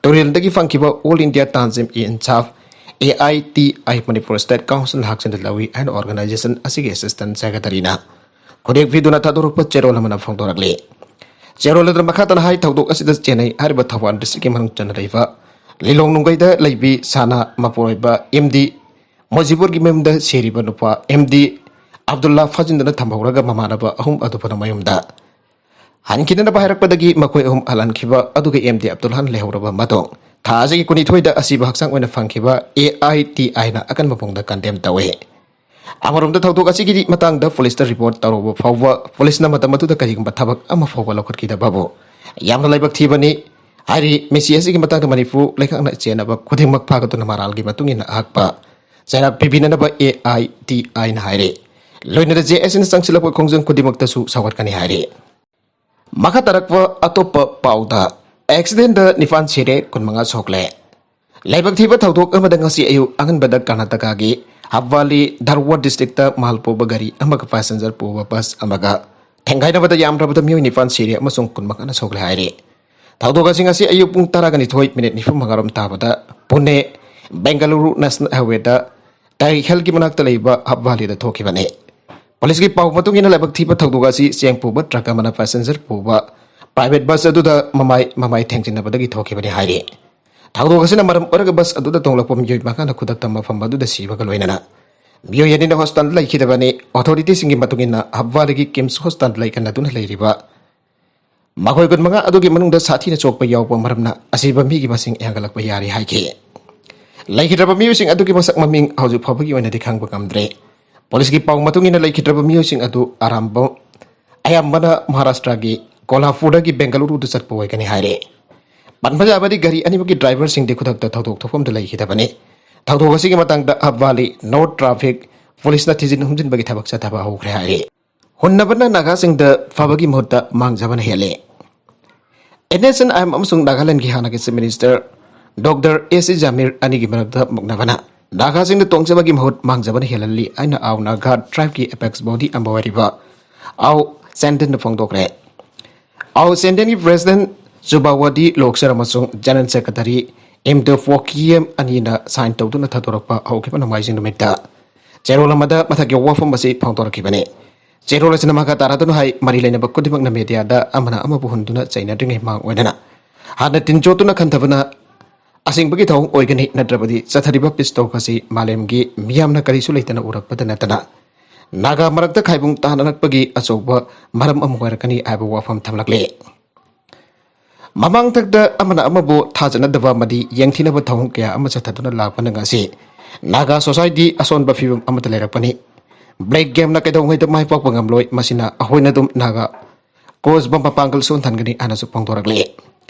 ꯇꯨꯔꯦꯜꯗꯒꯤ ꯐꯪꯈꯤꯕ All India Tanzim-e-Insaf, A I T I Manipur State Councilꯅ ꯍꯥꯛꯆꯤꯟꯗ ꯂꯧꯏ ꯍꯥꯏꯅ organization ꯑꯁꯤꯒꯤ Assistant Secretaryꯅ ꯈꯨꯗꯦꯛ ꯄꯤꯗꯨꯅ ꯊꯥꯗꯣꯔꯛꯄ ꯆꯦꯔꯣꯜ ꯑꯃꯅ ꯐꯣꯡꯗꯣꯔꯛꯂꯤ꯫ ꯆꯦꯔꯣꯜ ꯑꯗꯨꯅ ꯃꯈꯥ ꯇꯥꯅ ꯍꯥꯏ, ꯊꯧꯗꯣꯛ ꯑꯁꯤꯗ ꯆꯦꯟꯅꯩ ꯍꯥꯏꯔꯤꯕ ꯊꯧꯕꯥꯜ districtꯀꯤ ꯃꯅꯨꯡ ꯆꯟꯅ ꯂꯩꯕ ꯂꯤꯂꯣꯡ ꯅꯨꯡꯒꯩꯗ ꯂꯩꯕꯤ ꯁꯥꯅꯥ ꯃꯄꯨꯔꯣꯏꯕ M D ꯃꯣꯖꯤꯕꯨꯔꯒꯤ ꯃꯌꯨꯝꯗ ꯁꯤꯔꯤꯕ ꯅꯨꯄꯥ M D ꯑꯕꯗꯨꯜꯂꯥ ꯐꯥꯖꯤꯟꯗꯨꯅ ꯊꯝꯍꯧꯔꯒ ꯃꯃꯥꯟꯅꯕ ꯑꯍꯨꯝ ꯑꯗꯨ ꯄꯨꯟꯅ ꯃꯌꯨꯝꯗ ꯍꯟꯈꯤꯗꯅꯕ ꯍꯥꯏꯔꯛꯄꯗꯒꯤ ꯃꯈꯣꯏ ꯑꯍꯨꯝ ꯍꯜꯍꯟꯈꯤꯕ ꯑꯗꯨꯒ M D ꯑꯕꯗꯨꯜꯂꯥꯅ ꯂꯩꯍꯧꯔꯕ ꯃꯇꯨꯡ ꯊꯥ ꯑꯁꯤꯒꯤ ꯀꯨꯟꯅꯤꯊꯣꯏꯗ ꯑꯁꯤꯕ ꯍꯛꯆꯥꯡ ꯑꯣꯏꯅ ꯐꯪꯈꯤꯕ A I T Iꯅ ꯑꯀꯟꯕ ꯃꯑꯣꯡꯗ condemn ꯇꯧꯏ꯫ ꯑꯃꯔꯣꯝꯗ ꯊꯧꯗꯣꯛ ꯑꯁꯤꯒꯤ ꯃꯇꯥꯡꯗ ꯄꯨꯂꯤꯁꯇ report ꯇꯧꯔꯨꯕ ꯐꯥꯎꯕ ꯄꯨꯂꯤꯁꯅ ꯃꯇꯝ ꯑꯗꯨꯗ ꯀꯔꯤꯒꯨꯝꯕ ꯊꯕꯛ ꯑꯃ ꯐꯥꯎꯕ ꯂꯧꯈꯠꯈꯤꯗꯕꯕꯨ ꯌꯥꯝꯅ ꯂꯥꯏꯕꯛ ꯊꯤꯕꯅꯤ꯫ ꯍꯥꯏꯔꯤ ꯃꯤꯠꯁꯤ ꯑꯁꯤꯒꯤ ꯃꯇꯥꯡꯗ ꯃꯅꯤꯄꯨꯔ ꯂꯩꯉꯥꯛꯅ ꯆꯦꯟꯅꯕ ꯈꯨꯗꯤꯡꯃꯛ ꯐꯥꯒꯠꯇꯨꯅ ꯃꯔꯥꯜꯒꯤ ꯃꯇꯨꯡ ꯏꯟꯅ ꯑꯍꯛꯄ ꯆꯩꯔꯥꯛ ꯄꯤꯕꯤꯅꯅꯕ A I T Iꯅ ꯍꯥꯏꯔꯤ꯫ ꯂꯣꯏꯅꯅ J S Cꯅ ꯆꯪꯁꯤꯜꯂꯛꯄ ꯈꯣꯡꯖꯪ ꯈꯨꯗꯤꯡꯃꯛꯇꯁꯨ ꯁꯧꯒꯠꯀꯅꯤ ꯍꯥꯏꯔꯤ꯫ ꯃꯈꯥ ꯇꯥꯔꯛꯄ ꯑꯇꯣꯞꯄ ꯄꯥꯎꯗ, accidentꯗ ꯅꯤꯄꯥꯟ ꯁꯤꯔꯦ, ꯀꯨꯟꯃꯉꯥ ꯁꯣꯛꯂꯦ꯫ ꯂꯥꯏꯕꯛ ꯊꯤꯕ ꯊꯧꯗꯣꯛ ꯑꯃꯗ ꯉꯁꯤ ꯑꯌꯨꯛ ꯑꯉꯟꯕꯗ ꯀꯔꯅꯥꯇꯀꯥꯒꯤ ꯍꯕ꯭ꯋꯥꯂꯤ ꯙꯥꯔꯋꯥꯗ districtꯇ ꯃꯥꯜ ꯄꯨꯕ ꯒꯥꯔꯤ ꯑꯃꯒ passenger ꯄꯨꯕ bus ꯑꯃꯒ ꯊꯦꯡꯒꯥꯏꯅꯕꯗ ꯌꯥꯝꯗ꯭ꯔꯕꯗ ꯃꯤꯑꯣꯏ ꯅꯤꯄꯥꯟ ꯁꯤꯔꯦ ꯑꯃꯁꯨꯡ ꯀꯨꯟꯃꯉꯥꯅ ꯁꯣꯛꯂꯦ ꯍꯥꯏꯔꯤ꯫ ꯊꯧꯗꯣꯛ ꯑꯁꯤ ꯉꯁꯤ ꯑꯌꯨꯛ ꯄꯨꯡ ꯇꯔꯥꯒ ꯅꯤꯊꯣꯏ minute ꯅꯤꯐꯨ ꯃꯉꯥꯔꯣꯝ ꯇꯥꯕꯗ ꯄꯨꯅꯦ ꯕꯦꯡꯒꯂꯨꯔꯨ National Highwayꯗ ꯇꯥꯏꯈꯦꯜꯒꯤ ꯃꯅꯥꯛꯇ ꯂꯩꯕ ꯍꯕ꯭ꯋꯥꯂꯤꯗ ꯊꯣꯛꯈꯤꯕꯅꯤ꯫ ꯄꯨꯂꯤꯁꯀꯤ ꯄꯥꯎ ꯃꯇꯨꯡ ꯏꯟꯅ, ꯂꯥꯏꯕꯛ ꯊꯤꯕ ꯊꯧꯗꯣꯛ ꯑꯁꯤ ꯆꯦꯡ ꯄꯨꯕ truck ꯑꯃꯅ passenger ꯄꯨꯕ private bus ꯑꯗꯨꯗ ꯃꯃꯥꯏ ꯃꯃꯥꯏ ꯊꯦꯡꯖꯤꯟꯅꯕꯗꯒꯤ ꯊꯣꯛꯈꯤꯕꯅꯤ ꯍꯥꯏꯔꯤ꯫ ꯊꯧꯗꯣꯛ ꯑꯁꯤꯅ ꯃꯔꯝ ꯑꯣꯏꯔꯒ bus ꯑꯗꯨꯗ ꯇꯣꯡꯂꯛꯄ ꯃꯤꯑꯣꯏ ꯃꯉꯥꯅ ꯈꯨꯗꯛꯇ ꯃꯐꯝ ꯑꯗꯨꯗ ꯁꯤꯕꯒ ꯂꯣꯏꯅꯅ ꯃꯤꯑꯣꯏ ꯑꯅꯤꯅ hospitalꯗ ꯂꯩꯈꯤꯗꯕꯅꯤ꯫ Authorityꯁꯤꯡꯒꯤ ꯃꯇꯨꯡ ꯏꯟꯅ, ꯍꯕ꯭ꯋꯥꯂꯤꯒꯤ KIMS hospitalꯗ ꯂꯩꯀꯟꯅꯗꯨꯅ ꯂꯩꯔꯤꯕ ꯃꯈꯣꯏ ꯀꯨꯟꯃꯉꯥ ꯑꯗꯨꯒꯤ ꯃꯅꯨꯡꯗ ꯁꯥꯊꯤꯅ ꯁꯣꯛꯄ ꯌꯥꯎꯕ ꯃꯔꯝꯅ ꯑꯁꯤꯕ ꯃꯤꯒꯤ ꯃꯁꯤꯡ ꯍꯦꯟꯒꯠꯂꯛꯄ ꯌꯥꯔꯤ ꯍꯥꯏꯈꯤ꯫ ꯂꯩꯈꯤꯗ꯭ꯔꯕ ꯃꯤꯑꯣꯏꯁꯤꯡ ꯑꯗꯨꯒꯤ ꯃꯁꯛ ꯃꯃꯤꯡ ꯍꯧꯖꯤꯛ ꯐꯥꯎꯕꯒꯤ ꯑꯣꯏꯅꯗꯤ ꯈꯪꯕ ꯉꯝꯗ꯭ꯔꯤ꯫ ꯄꯨꯂꯤꯁꯀꯤ ꯄꯥꯎ ꯃꯇꯨꯡ ꯏꯟꯅ, ꯂꯩꯈꯤꯗ꯭ꯔꯕ ꯃꯤꯑꯣꯏꯁꯤꯡ ꯑꯗꯨ ꯑꯔꯥꯝꯕ, ꯑꯌꯥꯝꯕꯅ ꯃꯍꯥꯔꯥꯁꯇ꯭ꯔꯒꯤ ꯀꯣꯂꯥꯄꯨꯔꯗꯒꯤ ꯕꯦꯡꯒꯂꯨꯔꯨꯗ ꯆꯠꯄ ꯑꯣꯏꯒꯅꯤ ꯍꯥꯏꯔꯦ꯫ ꯄꯟꯕ ꯌꯥꯕꯗꯤ, ꯒꯥꯔꯤ ꯑꯅꯤꯃꯛꯀꯤ ꯗ꯭ꯔꯥꯏꯚꯔꯁꯤꯡꯗꯤ ꯈꯨꯗꯛꯇ ꯊꯧꯗꯣꯛ ꯊꯣꯛꯐꯝꯗ ꯂꯩꯈꯤꯗꯕꯅꯤ꯫ ꯊꯧꯗꯣꯛ ꯑꯁꯤꯒꯤ ꯃꯇꯥꯡꯗ ꯍꯕ꯭ꯋꯥꯂꯤ ꯅꯣꯔꯠ ꯇ꯭ꯔꯥꯐꯤꯛ ꯄꯨꯂꯤꯁꯅ ꯊꯤꯖꯤꯟ ꯍꯨꯝꯖꯤꯟꯕꯒꯤ ꯊꯕꯛ ꯆꯠꯊꯕ ꯍꯧꯈ꯭ꯔꯦ ꯍꯥꯏꯔꯤ꯫ ꯍꯨꯟꯅꯕꯅ ꯅꯥꯒꯥꯁꯤꯡꯗ ꯐꯕꯒꯤ ꯃꯍꯨꯠꯇ ꯃꯥꯡꯖꯕꯅ ꯍꯦꯜꯂꯦ꯫ N S and I M ꯑꯃꯁꯨꯡ ꯅꯥꯒꯥꯂꯦꯟꯗꯒꯤ ꯍꯥꯟꯅꯒꯤ ꯆꯤꯐ ꯃꯤꯅꯤꯁꯇꯔ ꯗꯣꯛꯇꯔ ꯑꯦ ꯁꯤ ꯖꯥꯃꯤꯔ ꯑꯅꯤꯒꯤ ꯃꯔꯛꯇ ꯃꯨꯛꯅꯕꯅ ꯅꯥꯒꯥꯁꯤꯡꯗ ꯇꯣꯡꯖꯕꯒꯤ ꯃꯍꯨꯠ ꯃꯥꯡꯖꯕꯅ ꯍꯦꯜꯍꯜꯂꯤ ꯍꯥꯏꯅ ꯑꯥꯎ ꯅꯥꯒꯥ ꯇ꯭ꯔꯥꯏꯕꯀꯤ ꯑꯦꯄꯦꯛꯁ ꯕꯣꯗꯤ ꯑꯃ ꯑꯣꯏꯔꯤꯕ ꯑꯥꯎ ꯁꯦꯟꯗꯦꯟꯅ ꯐꯣꯡꯗꯣꯛꯈ꯭ꯔꯦ꯫ ꯑꯥꯎ ꯁꯦꯟꯗꯦꯟꯒꯤ ꯄ꯭ꯔꯦꯁꯤꯗꯦꯟ ꯆꯨꯕꯥꯋꯥꯗꯤ ꯂꯣꯛꯁꯔ ꯑꯃꯁꯨꯡ ꯖꯦꯅꯔꯦꯜ ꯁꯦꯀ꯭ꯔꯦꯇꯔꯤ ꯑꯦꯝ ꯗ ꯐꯣꯀꯤꯌꯦꯝ ꯑꯅꯤꯅ ꯁꯥꯏꯟ ꯇꯧꯗꯨꯅ ꯊꯥꯗꯣꯔꯛꯄ ꯍꯧꯈꯤꯕ ꯅꯣꯡꯃꯥꯏꯖꯤꯡ ꯅꯨꯃꯤꯠꯇ ꯆꯦꯔꯣꯜ ꯑꯃꯗ ꯃꯊꯛꯀꯤ ꯋꯥꯐꯝ ꯑꯁꯤ ꯐꯣꯡꯗꯣꯔꯛꯈꯤꯕꯅꯤ꯫ ꯆꯦꯔꯣꯜ ꯑꯁꯤꯅ ꯃꯈꯥ ꯇꯥꯔꯗꯨꯅ ꯍꯥꯏ, ꯃꯔꯤ ꯂꯩꯅꯕ ꯈꯨꯗꯤꯡꯃꯛꯅ ꯃꯦꯗꯤꯌꯥꯗ ꯑꯃꯅ ꯑꯃꯕꯨ ꯍꯨꯟꯗꯨꯅ ꯆꯩꯅꯗ꯭ꯔꯤꯉꯩ ꯃꯥꯡ ꯑꯣꯏꯅꯅ ꯍꯥꯟꯅ ꯇꯤꯟ ꯆꯣꯠꯇꯨꯅ ꯈꯟꯊꯕꯅ ꯑꯁꯦꯡꯕꯒꯤ ꯊꯧꯑꯣꯡ ꯑꯣꯏꯒꯅꯤ, ꯅꯠꯇ꯭ꯔꯕꯗꯤ ꯆꯠꯊꯔꯤꯕ ꯄꯤꯁ ꯇꯣꯛ ꯑꯁꯤ ꯃꯥꯂꯦꯝꯒꯤ ꯃꯤꯌꯥꯝꯅ ꯀꯔꯤꯁꯨ ꯂꯩꯇꯅ ꯎꯔꯛꯄꯗ ꯅꯠꯇꯅ ꯅꯥꯒꯥ ꯃꯔꯛꯇ ꯈꯥꯏꯕꯨꯡ ꯇꯥꯅꯔꯛꯄꯒꯤ ꯑꯆꯧꯕ ꯃꯔꯝ ꯑꯃ ꯑꯣꯏꯔꯛꯀꯅꯤ ꯍꯥꯏꯕ ꯋꯥꯐꯝ ꯊꯝꯂꯛꯂꯤ꯫ ꯃꯃꯥꯡꯊꯛꯇ ꯑꯃꯅ ꯑꯃꯕꯨ ꯊꯥꯖꯅꯗꯕ ꯑꯃꯗꯤ ꯌꯦꯡꯊꯤꯅꯕ ꯊꯧꯑꯣꯡ ꯀꯌꯥ ꯑꯃ ꯆꯠꯊꯗꯨꯅ ꯂꯥꯛꯄꯅ ꯉꯁꯤ ꯅꯥꯒꯥ ꯁꯣꯁꯥꯏꯇꯤ ꯑꯁꯣꯟꯕ ꯐꯤꯕꯝ ꯑꯃꯗ ꯂꯩꯔꯛꯄꯅꯤ꯫ ꯕ꯭ꯂꯦꯛ ꯒꯦꯝꯅ ꯀꯩꯗꯧꯉꯩꯗ ꯃꯥꯏ ꯄꯥꯛꯄ ꯉꯝꯂꯣꯏ, ꯃꯁꯤꯅ ꯑꯩꯈꯣꯏꯅ ꯑꯗꯨꯝ ꯅꯥꯒꯥ ꯀꯣꯁ ꯕꯝ ꯃꯄꯥꯡꯒꯜ ꯁꯣꯟꯊꯍꯟꯒꯅꯤ ꯍꯥꯏꯅꯁꯨ ꯐꯣꯡꯗꯣꯔꯛꯂꯤ꯫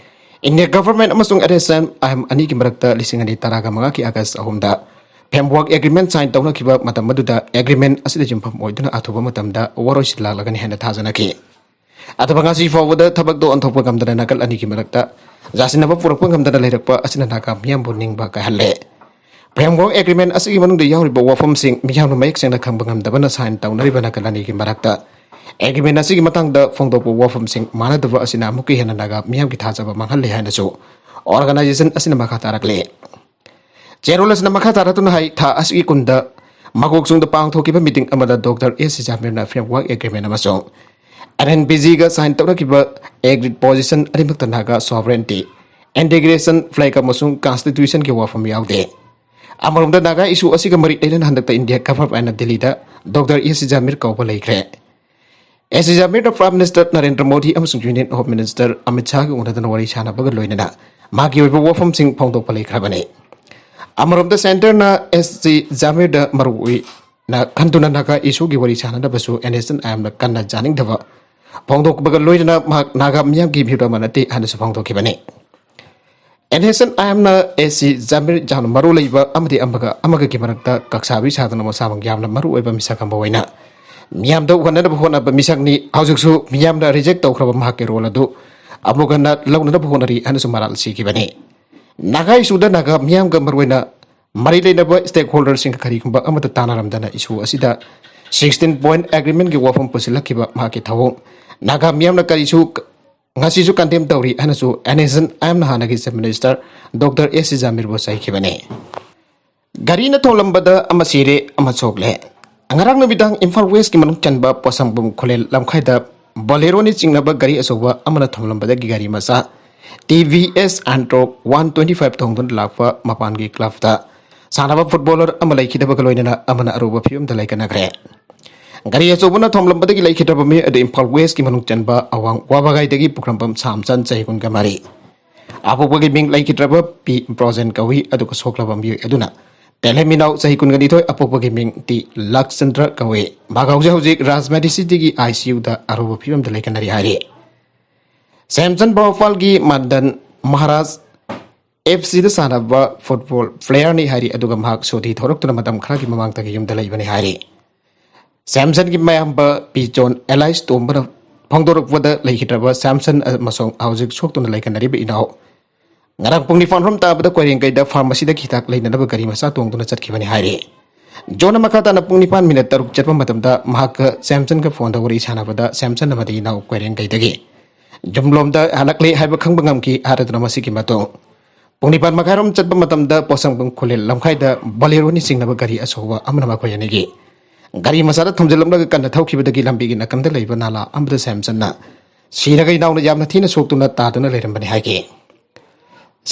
ꯏꯟꯗꯤꯌꯥ ꯒꯚꯔꯟꯃꯦꯟꯠ ꯑꯃꯁꯨꯡ N S and I M ꯑꯅꯤꯒꯤ ꯃꯔꯛꯇ ꯂꯤꯁꯤꯡ ꯑꯅꯤ ꯇꯔꯥꯒ ꯃꯉꯥꯒꯤ ꯑꯥꯒꯁ ꯑꯍꯨꯝꯗ ꯐ꯭ꯔꯦꯝꯋꯥꯔꯛ ꯑꯦꯒ꯭ꯔꯤꯃꯦꯟꯠ ꯁꯥꯏꯟ ꯇꯧꯅꯈꯤꯕ ꯃꯇꯝ ꯑꯗꯨꯗ ꯑꯦꯒ꯭ꯔꯤꯃꯦꯟꯠ ꯑꯁꯤꯗ ꯌꯨꯝꯐꯝ ꯑꯣꯏꯗꯨꯅ ꯑꯊꯨꯕ ꯃꯇꯝꯗ ꯋꯥꯔꯣꯏꯁꯤꯟ ꯂꯥꯛꯂꯒꯅꯤ ꯍꯥꯏꯅ ꯊꯥꯖꯅꯈꯤ꯫ ꯑꯗꯨꯕꯨ ꯉꯁꯤ ꯐꯥꯎꯕꯗ ꯊꯕꯛꯇ ꯑꯣꯟꯊꯣꯛꯄ ꯉꯝꯗꯅ ꯅꯥꯀꯜ ꯑꯅꯤꯒꯤ ꯃꯔꯛꯇ ꯌꯥꯁꯤꯟꯅꯕ ꯄꯨꯔꯛꯄ ꯉꯝꯗꯅ ꯂꯩꯔꯛꯄ ꯑꯁꯤꯅ ꯅꯥꯒꯥ ꯃꯤꯌꯥꯝꯕꯨ ꯅꯤꯡꯕ ꯀꯥꯏꯍꯜꯂꯦ꯫ ꯐ꯭ꯔꯦꯝꯋꯥꯔꯛ ꯑꯦꯒ꯭ꯔꯤꯃꯦꯟꯠ ꯑꯁꯤꯒꯤ ꯃꯅꯨꯡꯗ ꯌꯥꯎꯔꯤꯕ ꯋꯥꯐꯝꯁꯤꯡ ꯃꯤꯌꯥꯝꯅ ꯃꯌꯦꯛ ꯁꯦꯡꯅ ꯈꯪꯕ ꯉꯝꯗꯕꯅ ꯁꯥꯏꯟ ꯇꯧꯅꯔꯤꯕ ꯅꯥꯀꯜ ꯑꯅꯤꯒꯤ ꯃꯔꯛꯇ ꯑꯦꯒ꯭ꯔꯤꯃꯦꯟꯠ ꯑꯁꯤꯒꯤ ꯃꯇꯥꯡꯗ ꯐꯣꯡꯗꯣꯛꯄ ꯋꯥꯐꯝꯁꯤꯡ ꯃꯥꯟꯅꯗꯕ ꯑꯁꯤꯅ ꯑꯃꯨꯛꯀ ꯍꯦꯟꯅ ꯅꯥꯒꯥ ꯃꯤꯌꯥꯝꯒꯤ ꯊꯥꯖꯕ ꯃꯥꯡꯍꯜꯂꯦ ꯍꯥꯏꯅꯁꯨ ꯑꯣꯔꯒꯅꯥꯏꯖꯦꯁꯟ ꯑꯁꯤꯅ ꯃꯈꯥ ꯇꯥꯔꯛꯂꯤ꯫ ꯆꯦꯔꯣꯜ ꯑꯁꯤꯅ ꯃꯈꯥ ꯇꯥꯔꯛꯇꯨꯅ ꯍꯥꯏ, ꯊꯥ ꯑꯁꯤꯒꯤ ꯀꯨꯟꯗ ꯃꯀꯣꯛꯆꯨꯡꯗ ꯄꯥꯡꯊꯣꯛꯈꯤꯕ ꯃꯤꯇꯤꯡ ꯑꯃꯗ ꯗꯣꯛꯇꯔ ꯑꯦ ꯁꯤ ꯖꯥꯃꯤꯔꯅ ꯐ꯭ꯔꯦꯝꯋꯥꯔꯛ ꯑꯦꯒ꯭ꯔꯤꯃꯦꯟꯠ ꯑꯃꯁꯨꯡ ꯑꯦꯟ ꯑꯦꯟ ꯕꯤ ꯖꯤꯒ ꯁꯥꯏꯟ ꯇꯧꯅꯈꯤꯕ ꯑꯦꯒ꯭ꯔꯤ ꯄꯣꯖꯤꯁꯟ ꯑꯅꯤꯃꯛꯇ ꯅꯥꯒꯥ ꯁꯣꯚꯔꯦꯟꯇꯤ, ꯏꯟꯇꯤꯒ꯭ꯔꯦꯁꯟ, ꯐ꯭ꯂꯦꯒ ꯑꯃꯁꯨꯡ ꯀꯟꯁꯇꯤꯇ꯭ꯌꯨꯁꯟꯒꯤ ꯋꯥꯐꯝ ꯌꯥꯎꯗꯦ꯫ ꯑꯃꯔꯣꯝꯗ ꯅꯥꯒꯥ ꯏꯁꯨ ꯑꯁꯤꯒ ꯃꯔꯤ ꯂꯩꯅꯅ ꯍꯟꯗꯛꯇ ꯏꯟꯗꯤꯌꯥ ꯒꯚꯔꯟꯃꯦꯟꯠꯅ ꯗꯤꯜꯂꯤꯗ ꯗꯣꯛꯇꯔ ꯑꯦ ꯁꯤ ꯖꯥꯃꯤꯔ ꯀꯧꯕ ꯂꯩꯈ꯭ꯔꯦ꯫ ꯑꯦ C ꯖꯥꯃꯤꯔꯅ prime minister Narendra Modi ꯑꯃꯁꯨꯡ ꯌꯨꯅꯤꯌꯟ ꯍꯣꯝ ꯃꯤꯅꯤꯁꯇꯔ ꯑꯃꯤꯠ ꯁꯥꯍꯒ ꯎꯅꯗꯨꯅ ꯋꯥꯔꯤ ꯁꯥꯟꯅꯕꯒ ꯂꯣꯏꯅꯅ ꯃꯥꯒꯤ ꯑꯣꯏꯕ ꯋꯥꯐꯝꯁꯤꯡ ꯐꯣꯡꯗꯣꯛꯄ ꯂꯩꯈ꯭ꯔꯕꯅꯤ꯫ ꯑꯃꯔꯣꯝꯗ centreꯅ ꯑꯦꯁ ꯖꯤ ꯖꯥꯃꯤꯔꯗ ꯃꯔꯨ ꯑꯣꯏꯅ ꯈꯟꯗꯨꯅ ꯅꯥꯒꯥ issueꯒꯤ ꯋꯥꯔꯤ ꯁꯥꯟꯅꯅꯕꯁꯨ ꯑꯦꯟ ꯑꯦꯁ ꯑꯦꯟ ꯑꯥꯏ ꯑꯦꯝꯅ ꯀꯟꯅ ꯌꯥꯅꯤꯡꯗꯕ ꯐꯣꯡꯗꯣꯛꯄꯒ ꯂꯣꯏꯅꯅ ꯃꯍꯥꯛ ꯅꯥꯒꯥ ꯃꯤꯌꯥꯝꯒꯤ ꯃꯤꯍꯨꯠ ꯑꯃ ꯅꯠꯇꯦ ꯍꯥꯏꯅꯁꯨ ꯐꯣꯡꯗꯣꯛꯈꯤꯕꯅꯤ꯫ N S and N I S G ꯖꯥꯃꯤꯔ ꯌꯥꯝꯅ ꯃꯔꯨ ꯂꯩꯕ ꯑꯃꯗꯤ ꯑꯃꯒ ꯑꯃꯒꯒꯤ ꯃꯔꯛꯇ ꯀꯛꯁꯥꯕꯤ ꯁꯥꯗꯨꯅ ꯃꯁꯥꯃꯛ ꯌꯥꯝꯅ ꯃꯔꯨ ꯑꯣꯏꯕ ꯃꯤꯁꯛ ꯑꯃ ꯑꯣꯏꯅ ꯃꯤꯌꯥꯝꯗ ꯎꯍꯟꯅꯅꯕ ꯍꯣꯠꯅꯕ ꯃꯤꯁꯛꯅꯤ꯫ ꯍꯧꯖꯤꯛꯁꯨ ꯃꯤꯌꯥꯝꯅ reject ꯇꯧꯈ꯭ꯔꯕ ꯃꯍꯥꯛꯀꯤ role ꯑꯗꯨ ꯑꯃꯨꯛ ꯍꯟꯅ ꯂꯧꯅꯅꯕ ꯍꯣꯠꯅꯔꯤ ꯍꯥꯏꯅꯁꯨ ꯃꯔꯥꯜ ꯁꯤꯈꯤꯕꯅꯤ꯫ ꯅꯥꯒꯥ issueꯗ ꯅꯥꯒꯥ ꯃꯤꯌꯥꯝꯒ ꯃꯔꯨꯑꯣꯏꯅ ꯃꯔꯤ ꯂꯩꯅꯕ stakeholderꯁꯤꯡꯒ ꯀꯔꯤꯒꯨꯝꯕ ꯑꯃꯠꯇ ꯇꯥꯟꯅꯔꯝꯗꯅ issue ꯑꯁꯤꯗ sixteen point agreementꯀꯤ ꯋꯥꯐꯝ ꯄꯨꯁꯤꯜꯂꯛꯈꯤꯕ ꯃꯍꯥꯛꯀꯤ ꯊꯧꯑꯣꯡ ꯅꯥꯒꯥ ꯃꯤꯌꯥꯝꯅ ꯀꯔꯤꯁꯨ ꯉꯁꯤꯁꯨ condemn ꯇꯧꯔꯤ ꯍꯥꯏꯅꯁꯨ ꯑꯦꯟ ꯑꯦꯁ ꯑꯦꯟ ꯑꯥꯏ ꯑꯦꯝꯅ ꯍꯥꯟꯅꯒꯤ Chief Minister Doctor S C ꯖꯥꯃꯤꯔꯕꯨ ꯆꯩꯈꯤꯕꯅꯤ꯫ ꯒꯥꯔꯤꯅ ꯊꯣꯝꯂꯝꯕꯗ ꯑꯃ ꯁꯤꯔꯦ, ꯑꯃ ꯁꯣꯛꯂꯦ꯫ ꯉꯔꯥꯡ ꯅꯨꯃꯤꯗꯥꯡ ꯏꯝꯐꯥꯜ Westꯀꯤ ꯃꯅꯨꯡ ꯆꯟꯕ ꯄꯣꯠꯁꯪꯕꯝ ꯈꯨꯂꯦꯟ ꯂꯝꯈꯥꯏꯗ Boleroꯅ ꯆꯤꯡꯅꯕ ꯒꯥꯔꯤ ꯑꯆꯧꯕ ꯑꯃꯅ ꯊꯣꯝꯂꯝꯕꯗꯒꯤ ꯒꯥꯔꯤ ꯃꯆꯥ T V S Antrok one twenty five ꯊꯣꯡꯗꯨꯅ ꯂꯥꯛꯄ ꯃꯄꯥꯟꯒꯤ clubꯇ ꯁꯥꯟꯅꯕ footballer ꯑꯃ ꯂꯩꯈꯤꯗꯕꯒ ꯂꯣꯏꯅꯅ ꯑꯃꯅ ꯑꯔꯨꯕ ꯐꯤꯕꯝꯗ ꯂꯩꯀꯠꯅꯈ꯭ꯔꯦ꯫ ꯒꯥꯔꯤ ꯑꯆꯧꯕꯅ ꯊꯣꯝꯂꯝꯕꯗꯒꯤ ꯂꯩꯈꯤꯗ꯭ꯔꯕ ꯃꯤꯑꯣꯏ ꯑꯗꯨ ꯏꯝꯐꯥꯜ Westꯀꯤ ꯃꯅꯨꯡ ꯆꯟꯕ ꯑꯋꯥꯡ ꯋꯥꯕꯒꯥꯏꯗꯒꯤ ꯄꯨꯈ꯭ꯔꯝꯕꯝ ꯁꯥꯝꯆꯟ ꯆꯍꯤ ꯀꯨꯟꯒ ꯃꯔꯤ꯫ ꯑꯄꯣꯛꯄꯒꯤ ꯃꯤꯡ ꯂꯩꯈꯤꯗ꯭ꯔꯕ ꯄꯤ ꯕ꯭ꯔꯣꯖꯦꯟ ꯀꯧꯏ, ꯑꯗꯨꯒ ꯁꯣꯛꯂꯕ ꯃꯤꯑꯣꯏ ꯑꯗꯨꯅ ꯇꯦꯂꯦꯃꯤꯅꯥꯎ ꯆꯍꯤ ꯀꯨꯟꯒ ꯅꯤꯊꯣꯏ, ꯑꯄꯣꯛꯄꯒꯤ ꯃꯤꯡ ꯇꯤ ꯂꯛꯆꯟꯗ꯭ꯔ ꯀꯧꯏ꯫ ꯃꯍꯥꯛ ꯍꯧꯖꯤꯛ ꯍꯧꯖꯤꯛ ꯔꯥꯖꯃꯍꯦꯟꯗ꯭ꯔ ꯁꯤꯇꯤꯒꯤ I C Uꯗ ꯑꯔꯨꯕ ꯐꯤꯕꯝꯗ ꯂꯩꯀꯠꯅꯔꯤ ꯍꯥꯏꯔꯤ꯫ ꯁꯦꯝꯁꯟ ꯚꯣꯄꯥꯜꯒꯤ ꯃꯟꯗꯟ ꯃꯍꯥꯔꯥꯖ F Cꯗ ꯁꯥꯟꯅꯕ football playerꯅꯤ ꯍꯥꯏꯔꯤ, ꯑꯗꯨꯒ ꯃꯍꯥꯛ ꯁꯨꯇꯤ ꯊꯣꯔꯛꯇꯨꯅ ꯃꯇꯝ ꯈꯔꯒꯤ ꯃꯃꯥꯡꯗꯒꯤ ꯌꯨꯝꯗ ꯂꯩꯕꯅꯤ ꯍꯥꯏꯔꯤ꯫ ꯁꯦꯝꯁꯟꯒꯤ ꯃꯌꯥꯝꯕ ꯄꯤ ꯖꯣꯟ ꯑꯦꯂꯥꯏꯁ ꯇꯣꯝꯕꯅ ꯐꯣꯡꯗꯣꯔꯛꯄꯗ ꯂꯩꯈꯤꯗ꯭ꯔꯕ ꯁꯦꯝꯁꯟ ꯑꯃꯁꯨꯡ ꯍꯧꯖꯤꯛ ꯁꯣꯛꯇꯨꯅ ꯂꯩꯀꯠꯅꯔꯤꯕ ꯏꯅꯥꯎ ꯉꯔꯥꯡ ꯄꯨꯡ ꯅꯤꯄꯥꯟ ꯔꯣꯝ ꯇꯥꯕꯗ ꯀꯣꯏꯔꯦꯡꯒꯩꯗ pharmacyꯗ ꯍꯤꯗꯥꯛ ꯂꯩꯅꯅꯕ ꯒꯥꯔꯤ ꯃꯆꯥ ꯇꯣꯡꯗꯨꯅ ꯆꯠꯈꯤꯕꯅꯤ ꯍꯥꯏꯔꯤ꯫ ꯖꯣꯟꯅ ꯃꯈꯥ ꯇꯥꯅ ꯄꯨꯡ ꯅꯤꯄꯥꯟ minute ꯇꯔꯨꯛ ꯆꯠꯄ ꯃꯇꯝꯗ ꯃꯍꯥꯛꯀ ꯁꯦꯝꯁꯟꯒ phoneꯗ ꯋꯥꯔꯤ ꯁꯥꯟꯅꯕꯗ ꯁꯦꯝꯁꯟ ꯑꯃꯗꯤ ꯏꯅꯥꯎ ꯀꯣꯏꯔꯦꯡꯒꯩꯗꯒꯤ ꯌꯨꯝꯂꯣꯝꯗ ꯍꯜꯂꯛꯂꯦ ꯍꯥꯏꯕ ꯈꯪꯕ ꯉꯝꯈꯤ꯫ ꯍꯥꯏꯔꯗꯨꯅ ꯃꯁꯤꯒꯤ ꯃꯇꯨꯡ ꯄꯨꯡ ꯅꯤꯄꯥꯟ ꯃꯈꯥꯏꯔꯣꯝ ꯆꯠꯄ ꯃꯇꯝꯗ ꯄꯣꯠꯁꯪꯕꯝ ꯈꯨꯂꯦꯟ ꯂꯝꯈꯥꯏꯗ Boleroꯅ ꯆꯤꯡꯅꯕ ꯒꯥꯔꯤ ꯑꯆꯧꯕ ꯑꯃꯅ ꯃꯈꯣꯏ ꯑꯅꯤꯒꯤ ꯒꯥꯔꯤ ꯃꯆꯥꯗ ꯊꯣꯝꯖꯤꯜꯂꯝꯂꯒ ꯀꯟꯅ ꯊꯧꯈꯤꯕꯗꯒꯤ ꯂꯝꯕꯤꯒꯤ ꯅꯥꯀꯟꯗ ꯂꯩꯕ ꯅꯥꯂꯥ ꯑꯃꯗ ꯁꯦꯝꯁꯟꯅ ꯁꯤꯔꯒ ꯏꯅꯥꯎꯅ ꯌꯥꯝꯅ ꯊꯤꯅ ꯁꯣꯛꯇꯨꯅ ꯇꯥꯗꯨꯅ ꯂꯩꯔꯝꯕꯅꯤ ꯍꯥꯏꯈꯤ꯫